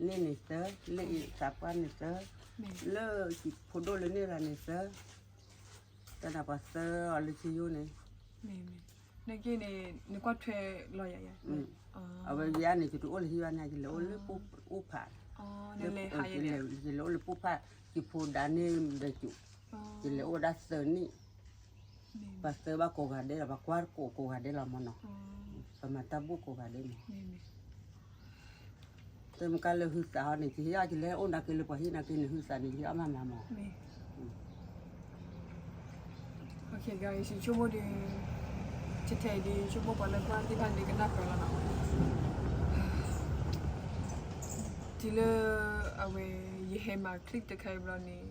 န့ၣ်န့ၣ်သၢ, လၢအံၤသးပှၢ်န့ၣ်သၢ, လၢဖိဒိၣ်လၢန့ၣ်ရၤန့ၣ်သၢ, တၢ်ဒၣ်ပှၤသၢအီၤလၢဆံယိန့ၣ်, နာ်က့န့ၣ် နကွၢ်ထွဲလီၤယၤ, အဝဲယၤန့ၣ် ယတအိၣ်လၢဟံၣ်ဘၣ်န့ၣ် ယလဲၤအိၣ်လၢအိၣ်ဖး, ယလဲၤအိၣ်လၢပူၤဖး, ယဖိဒါန့ၢ်ဒီးကၠူး, ယလဲၤအိၣ်ဝဲဒၣ်သၢနံၣ်, ပှၤသၢဘၣ်ကိးဂၤဒဲးလီၤ ပှၤကွၢ်ကိးကိးဂၤဒဲးလီၤမ့ၢ်နီၤ, ပမၤတၢ်ဘူၣ်ကိးဂၤဒဲးန့ၣ် တမ့ၢ်ကါလၢဟုသးဟီန့ၣ် ကဟ့ၣ်အီၣ်ကလဲၤအိၣ်နာ်က့လၢပှၤဟံၣ်နာ်က့န့ၣ် ဟုသးန့ၣ် ကဟ့ၣ်အီၣ်မးမးမး, ယဆိကမိၣ်ဒီး ထဲထဲအံၤဒီး ဆိကမိၣ်ပှၤလၢကွၢ်သ့ၣ်တဖၣ်န့ၣ် ကနၢ်ပၢၢ်လီၤနီၤ, တုၤလၢ အဝဲ ယဟဲမၤ clip တခါအံၤဘျီန့ၣ်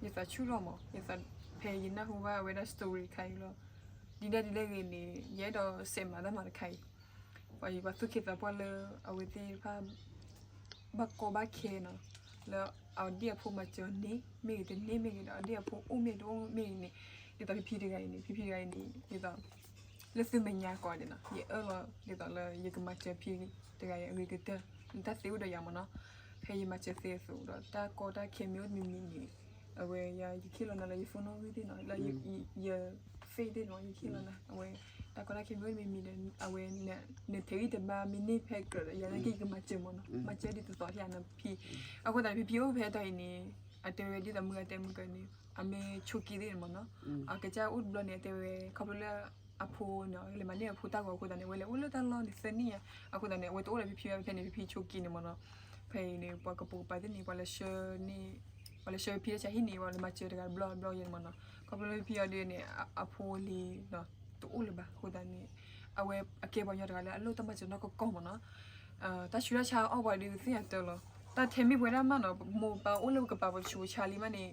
ယသးဆူၣ်ထီၣ်မး ယသးဖဲယနၢ်ဟူဘၣ်အဝဲဒၣ် story တခါအံၤဘျီ, ဒ်လဲၣ်ဒ်လဲၣ်ဂ့ၤန့ၣ် ယအဲၣ်ဒိးစဲးမၤတၢ်မၤတခါအံၤ, ပှၤယပှၤသူၣ်က့သးပှၢ်လၢ အဝဲသ့ၣ်တဖၣ် ဘၣ်ကီဘၣ်ခဲနီၤ, လၢအဒံၣ်အဖိမၤစၢၤအီၤန့ၣ် မ့ၢ်ဂ့ၤတန့ၢ်မ့ၢ်ဂ့ၤဒီး အဒံၣ်အဖိအိၣ်မ့ၢ်တအိၣ်မ့ၢ်ဂ့ၤန့ၣ်, ဒ်သိးဖံဖံတဂၤအံၤန့ၣ် ဖံဖံတဂၤအံၤန့ၣ် ဒ်သိး လၢသုမဲာ်ညါကိးဂၤဒဲးနီၤ ယအၢၣ်လီၤဒ်သိးလၢယကမၤစၢၤဖံတဂၤအံၤအဂ့ၤကတၢၢ် လၢတၢ်သ့အိၣ်ဒီးယၤမ့ၢ်နီၤ, ဖဲယမၤစၢၤသ့အသိးဒီး တၢ်ကီတၢ်ခဲမ့ၢ်အိၣ်တမံၤမံၤန့ၣ် အဝဲယ ယခ့ၣ်လီၤနၤလၢယ phone နီၣ်ဂံၢ်သ့ၣ်နီၤ လၢယ face သ့ၣ်နီၤ ယခ့ၣ်လီၤနၤ အဝဲ တၢ်ကီတၢ်ခဲမ့ၢ်အိၣ်တမံၤမံၤဒီး အဝဲ နထဲးဂံၢ်တဘါမ့ၢ်န့ၢ်ဖဲကြၢးဒီး ယၤနာ်က့ယကမၤစၢၤမ့ၢ်နီၤ မၤစၢၤဒ်သိးသိးဖဲအနဖံ, အဃိသတးန့ၣ် ဖံဖံအိၣ်ဖဲတၢ်အံၤန့ၣ် အတဲဝဲဒ်သိးမုၢ်ဂၤတဲမုၢ်ကၢန့ၣ် အမ့ၢ်ဆိးက့သ့ၣ်န့ၣ်မ့ၢ်နီၤ, အကစၢ်အိၣ်တဘျီန့ၣ် အတဲဝဲ ခီဖျိလၢ အဖိန့ၣ် လဲၤမၤန့ၢ်အဖိတၢ်ဂီၤအဃိသတးန့ၣ် အဝဲလဲၤအိၣ်လၢတၢ်လီၢ်န့ၣ်သၢနံၣ်ညါ, အဃိသတးန့ၣ် အဝဲတအိၣ်လၢဖံဖံဘၣ်ဖဲန့ၣ် ဖံဖံဆိးက့န့ၣ်မ့ၢ်နီၤ, ဖဲအံၤန့ၣ် ပှၤကပိာ်ကပၤသ့ၣ်န့ၣ် ပှၤလဲၤဆှၢန့ၣ် ပှၤလဲၤဆှၢဖံဖံလၢဆါဟံၣ်န့ၣ် ပှၤလဲၤမၤစၢၤတဂၤတဘျီတဘျီယဲၢ်န့ၣ်မ့ၢ်နီၤ, ခီဖျိလၢဖံဖံအီၤဒ်န့ၣ် အဖိလံၤ တအိၣ်လၢၤဘၣ် အဃိသတးန့ၣ် အဝဲအကဲပှၤကညီတဂၤလၢအလိၣ်တၢ်မၤစၢၤနီၢ်ကီၢ်ကီၢ်မ့ၢ်နီၤ, တၢ်ဆူးတၢ်ဆါအီၣ်ပှၤဒုးသ့ၣ်ညါတၢ်လီၤ, တၢ်ထဲမ့ၢ်ပှဲၤဒၣ်မးနီၤ မိၢ်ပၢ်အိၣ်လၢကပၤပဆူးပဆါလံမးန့ၣ်,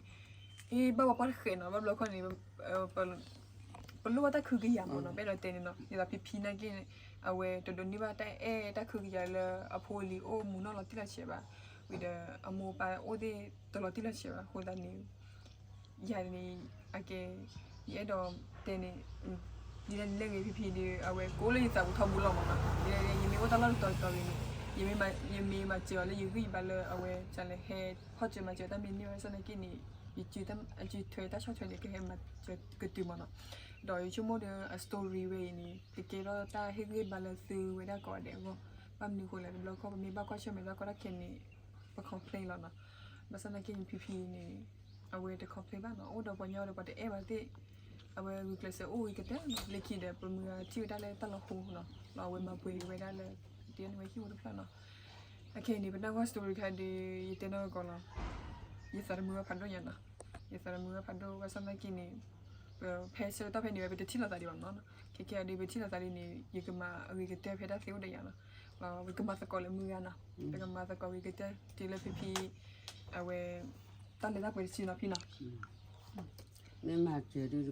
အ့ ဘၣ်ပှၤကွၢ်တဃဲးနီၤ ဘၣ်ဘျီခီန့ၣ် ပလိၣ်ဘၣ်တၢ်ခုကယၤမ့ၢ်နီၤ ပအဲၣ်ဒိးတဲန့ၣ်နီၤ ဒ်သိးဖံဖံနာ်က့န့ၣ် အဝဲတဒိးန့ၢ်ဘၣ်တၢ်အဲၣ်တၢ်ခုကယၤလၢအဖိအလံၤအိၣ်မူနီၢ်လီၤတံၢ်လီၤဆဲးဘၣ်, ဝံၤဒီးအမိၢ်ပၢ်အိၣ်သ့ၣ်တလီၤတံၢ်လီၤဆဲးဘၣ် အဃိသတးန့ၣ် ယၤန့ၣ် အကဲ ယအဲၣ်ဒိးတဲန့ၣ် ဒ်လဲၣ်ဒ်လဲၣ်ဂ့ၤဖံဖံဒီး အဝဲကအိၣ်လၢယသးပူၤထီဘိလီၤမ့ၢ်နီၤ, ဒ်လဲၣ်ဒ်လဲၣ် ယမ့ၢ်အိၣ်တၢ်လီၢ်တတီၤတီၤဂ့ၤန့ၣ် ယမ့ၢ်မၤစၢၤအီၤလၢယဂံၢ်ယဘါလၢအဝဲ ကလဲၤဟဲဖီၣ်စၢၤမၤစၢၤတၢ်မ့ၢ်န့ၢ်ဘၣ်ဆၣ်သနာ်က့န့ၣ် ယစုထွဲတၢ်ဆီၣ်ထွဲန့ၣ် ကဟဲမၤစၢၤကတုၤမ့ၢ်နီၤ, ဒီးယဆိကမိၣ်ဒီးအ story ဝဲအံၤန့ၣ် ကကဲထီၣ်တၢ်ဟ့ၣ်ဂံၢ်ဘါလၢသုဝဲဒၣ်ကိးဂၤဒဲးအဂီၢ်, ဘၣ်မနုၤအဃိလဲၣ် တဘျီခီပမ့ၢ်ဘၣ်ကွၢ်ဆၢၣ်မဲာ်တၢ်ကီတၢ်ခဲန့ၣ် ပ complain လီၤနီၤ, ဘၣ်ဆၣ်သနာ်က့န့ၣ် ဖံဖံန့ၣ် အဝဲတ complain ဘၣ်နီၤ, အိၣ်ဒီးပှၤညီဒီးပှၤတအဲၣ်ဘၣ်သ့ၣ်, အဝဲဂုာ်ကျဲးစၢးအိၣ်ဂ့ၤကတၢၢ်နီၤ, လၢခံဒီးပမုၢ်ဂၤထံၣ်ဝဲဒၣ်လၢတၢ်လီၤဟိနီၤ, လီၤအဝဲမၤပှဲၤဝဲဒၣ်လၢ တၢ်န့ၣ်ဝဲဟံၣ်ဖိတဖျၢၣ်နီၤ, အခဲအံၤန့ၣ် ပနၢ်ဟူ story ခါဒီး ယတဲနီၢ်ကီၢ်လီၤ, ယသးတမုာ်ဘၣ်ဖးဒိၣ်ညါနီၤ, ယသးတမုာ်ဘၣ်ဖးဒိၣ်ဘၣ်ဆၣ်သနာ်က့န့ၣ် ပဖဲဆၢကတီၢ်ဖဲန့ၣ်ဝဲ ပတထံၣ်လိာ်သးဒံးဘၣ်မ့ၢ်နီၤ, ခဲခဲအံၤဒီး ပထံၣ်လိာ်သးဒ်န့ၣ် ယကမၤအဂ့ၤကတၢၢ်ဖဲတၢ်သ့အိၣ်ဒီးယၤနီၤ, ပကမၤသကိးလၢမုၢ်ဂၤနီၤ, ပကမၤသကိးဂ့ၤကတၢၢ်တုၤလၢဖံဖံ အဝဲ တၢ်လဲၤတၢ်ပှဲၤတဆံနီၤဖံနီၤ, မ့ၢ်မၤစၢၤဒုး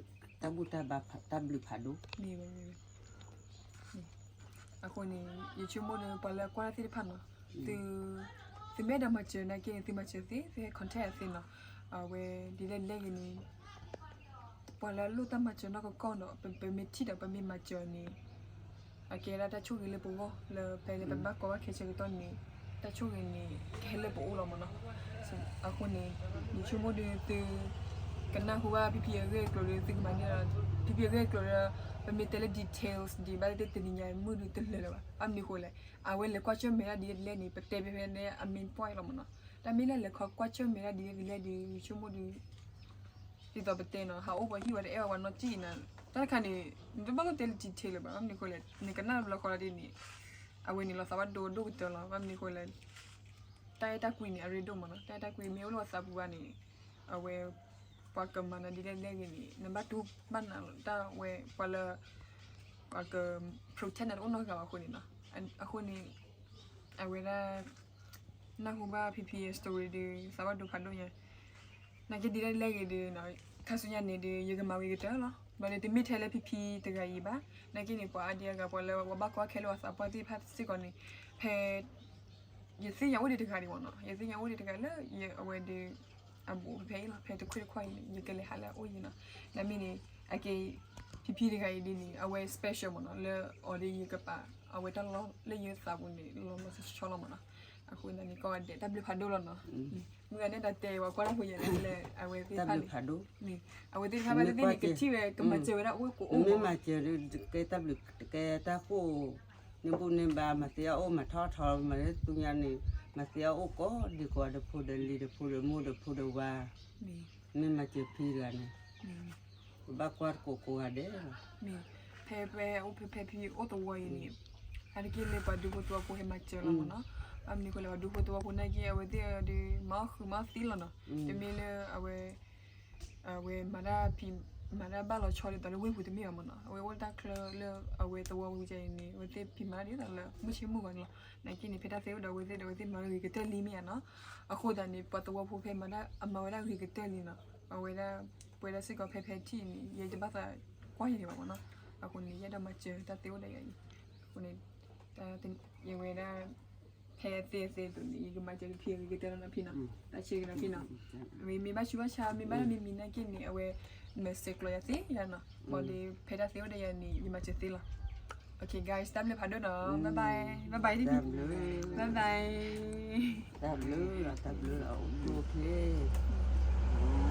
တၢ်ဘူၣ်တၢ်ဘါတၢ်ဘျုးဖးဒိၣ်, မ့ၢ်ဝဲမ့ၢ်ဝဲ အဃိန့ၣ် ယဆိကမိၣ်ဒီးပှၤလၢအကွၢ်တၢ်သ့ၣ်တဖၣ်နီၤ, သု သုမ့ၢ်အဲၣ်ဒိးမၤစၢၤနာ်က့န့ၣ် သုမၤစၢၤသ့ သုဟဲ contact အသ့နီၤ, အဝဲဒ်လဲၣ်ဒ်လဲၣ်ဂ့ၤန့ၣ် ပှၤလၢအလိၣ်တၢ်မၤစၢၤနီၢ်ကီၢ်ကီၢ်ဒီး ပမ့ၢ်ထံၣ်ဒီးပမ့ၢ်မၤစၢၤန့ၣ် အကဲဒၣ်တၢ်ဆိၣ်ဂ့ၤလၢပဂီၢ် လၢဖဲလၢပဘၣ်ကီဘၣ်ခဲဆၢကတီၢ်န့ၣ် တၢ်ဆိၣ်ဂ့ၤန့ၣ် ကဟဲလၢပအိၣ်လီၤမ့ၢ်နီၤ. အဃိန့ၣ် ယဆိကမိၣ်ဒီးသု ကနၢ်ဟူဘၣ်ဖံဖံအဂ့ၢ်အကျိၤဒီး သုကမၤန့ၢ်လီၤ ဖံဖံအဂ့ၢ်အကျိၤဒီး ပမ့ၢ်တဲလၢ details ဒ်ဘၣ်သ့ၣ်သ့ၣ်တနံၤညါမုၢ်ဒီးတလၢာ်လၢၤဘၣ်. ဘၣ်မနုၤအဃိလဲၣ် အဝဲလဲၤကွၢ်ဆၢၣ်မဲာ်ဒၣ်ဒ်လဲၣ်ဒ်လဲၣ်န့ၣ် ပတဲဖဲဖဲန့ၣ် အ main point လီၤမ့ၢ်နီၤ. တၢ်မ့ၢ်လၢလဲၤခီကွၢ်ဆၢၣ်မဲာ်ဒၣ်ဒ်လဲၣ်ဒ်လဲၣ်ဒီး ယဆိကမိၣ်ဒီး ဒ်သိးပတဲနီၤ ဟးအိၣ်ပှၤဟံၣ်ဝဲတအဲၣ်ဝဲပှၤနီၢ်ကံၣ်အံၤနီၤ. တၢ်တခါန့ၣ် နတဘၣ်လိၣ်တဲလၢ detail လၢၤဘၣ်. ဘၣ်မနုၤအဃိလဲၣ် နကနၣ်ဘျီဃီလီၤဒ်န့ၣ် အဝဲန့ၣ်လီၤသးဘၣ်ဒိဒိၣ်ကတၢၢ်လီၤ. ဘၣ်မနုၤအဃိလဲၣ် တၢ်အဲၣ်တၢ်ကွံန့ၣ် အရ့ဒိၣ်မ့ၢ်နီၤ. တၢ်အဲၣ်တၢ်ကွံမ့ၢ်အိၣ်လၢပသးပူၤဘၣ်န့ၣ် အဝဲ ပှၤကမၤနၤဒ်လဲၣ်ဒ်လဲၣ်ဂ့ၤန့ၣ် နဘၣ်တူၢ်ဘၣ်နးလီၤ တၢ်ဝဲ ပှၤလၢ ပှၤက protect နၤတအိၣ်နီတဂၤဘၣ်အဃိန့ၣ်နီၤ. အဃိန့ၣ် အဝဲဒၣ် နၢ်ဟူဘၣ်ဖံဖံအ story ဒီး သးဘၣ်ဒိဖးဒိၣ်ညါ နာ်က့ဒ်လဲၣ်ဒ်လဲၣ်ဂ့ၤဒီး ခါဆူညါန့ၣ်ဒီး ယကမၤဝံၤကတၢၢ်လီၤ. ဘျီဒီးတမ့ၢ်ထဲလၢဖံဖံတဂၤအံၤဘၣ်. နာ်က့န့ၣ် ပှၤအါဒံအါဂၤ ပှၤလၢပှၤဘၣ်ကွၢ်ခဲလၢာ်ပှၤသးပှၢ်သ့ၣ်တဖၣ်စ့ၢ်ကီးန့ၣ် ဖဲ ယသ့ၣ်ညါအိၣ်ဒံးတဂၤဒံးမ့ၢ်နီၤ. ယသ့ၣ်ညါအိၣ်ဒံးတဂၤလၢ ယအဝဲဒီး အဘူးဖဲအံၤလီၤ. ဖဲတခွံတခွံအံၤန့ၣ် ယကလဲၤဟးလၢအအိၣ်အံၤနီၤ. နမ့ၢ်န့ၣ် အကဲ ဖံဖံတဂၤအံၤဒ်န့ၣ် အဝဲ special မ့ၢ်နီၤ လၢအီၤဒီးယကပၤ အဝဲတၢ်လီၢ်လၢယသးပူၤန့ၣ် လီၤလီၤဆီဆီလီၤမ့ၢ်နီၤ. အဃိသတးန့ၣ် ကိးဂၤဒဲး တၢ်ဘျုးဖးဒိၣ်လီၤနီၤ. မုၢ်ဂၤန့ၣ်တၢ်တဲဝဲကွၢ်တၢ်ဖိယဲၢ်လၢအဝဲသ့ၣ်တဖၣ်န့ၣ် အဝဲသ့ၣ်တဖၣ်ဘၣ်သ့ၣ်သ့ၣ်န့ၣ် ကထံၣ်ဝဲ ကမၤစၢၤဝဲဒၣ်အိၣ်ကိးအိၣ် မ့ၢ်မၤစၢၤဒီး ကဲတၢ်ဘျုး ကဲတၢ်ဃိၣ် န့ၣ်ဘူၣ်န့ၣ်ဘါ မၤသ့အအိၣ်မၤထီၣ်ထီ မၤလၢသူညါန့ၣ် မၤသ့အအိၣ်ကိးဒံးကိးဂၤဒီးဖိဒီးလံၤဒီးဖိဒီးမိၢ်ဒီးဖိဒီးဝၤ မ့ၢ်မၤစၢၤဖံတဂၤန့ၣ် ပဘၣ်ကွၢ်တကိးကိးဂၤဒဲးလီၤ. ဖဲဖဲအိၣ်ဖဲဖဲဖံအိၣ်သဝီအံၤန့ၣ် အါတက့ၢ်လၢပှၤဒူဖိသဝီဖိဟဲမၤစၢၤလီၤမ့ၢ်နီၤ. ဘၣ်မနုၤအဃိလဲၣ် ပှၤဒူဖိသဝီဖိနာ်က့ အဝဲသ့ၣ်ဒီး မၤအီၣ်ဃုာ်မၤအီၣ်သံလီၤနီၤ. တမ့ၢ်လၢအဝဲ အဝဲမၤတၢ်ဖံး မၤတၢ်ဘၣ်လီၤဆီဒ်သိးလၢဝ့ၢ်ပူၤတမ့ၢ်ဘၣ်မ့ၢ်နီၤ. အဝဲအိၣ်တၢ်ချၢလၢအဝဲသဝီပူၤကဲအံၤန့ၣ် အဝဲသ့ၣ်ဖံးမၤတၢ်ဒ်သိးလၢမုၢ်ဆ့ၣ်မုၢ်ဂီၤန့ၣ်လီၤ. နာ်က့န့ၣ် ဖဲတၢ်သ့အိၣ်ဒီးအဝဲသ့ၣ်ဒီး အဝဲသ့ၣ်မၤဂ့ၤကတၢၢ်လံမ့ၢ်ဧါနီၤ. အဃိသတးန့ၣ် ပှၤသဝီဖိဖဲမၤတၢ် အမၤဝဲဒၣ်ဂ့ၤကတၢၢ်လံနီၤ. အဝဲဒၣ် ပဝဲဒၣ်စ့ၢ်ကီးဖဲဖဲထံၣ်န့ၣ် ယဲယတဘၣ်သးကွၢ်ယဲၢ်န့ၣ်ဘၣ်မ့ၢ်နီၤ. အဃိန့ၣ် ယအဲၣ်ဒိးမၤစၢၤတၢ်သ့အိၣ်ဒီးယၤအံၤ အဃိန့ၣ် ယဝဲဒၣ် ဖဲသ့သ့အသိးန့ၣ် ယကမၤစၢၤဖံအဂ့ၤကတၢၢ်လီၤနီၤဖံနီၤ. တၢ်ဆၢဂ့ၤနီၤဖံနီၤ. မ့ၢ်ဘၣ်ဆူးဘၣ်ဆါ မ့ၢ်ဘၣ်မံၤမံၤနာ်က့န့ၣ် အဝဲ message ကျီၤယၤသ့ယၤနီၤ. ဘၣ်ဒီး ဖဲတၢ်သ့အိၣ်ဒီးယၤန့ၣ် ယမၤစၢၤသ့လီၤ. Okay guys တၢ်ဘျုးဖးဒိၣ်နီၤ. Bye bye. Bye bye တံၢ်ဖံ. Bye bye. တၢ်ဘျုးလီၤ တၢ်ဘျုးလီၤ အိၣ်ဖျဲၣ်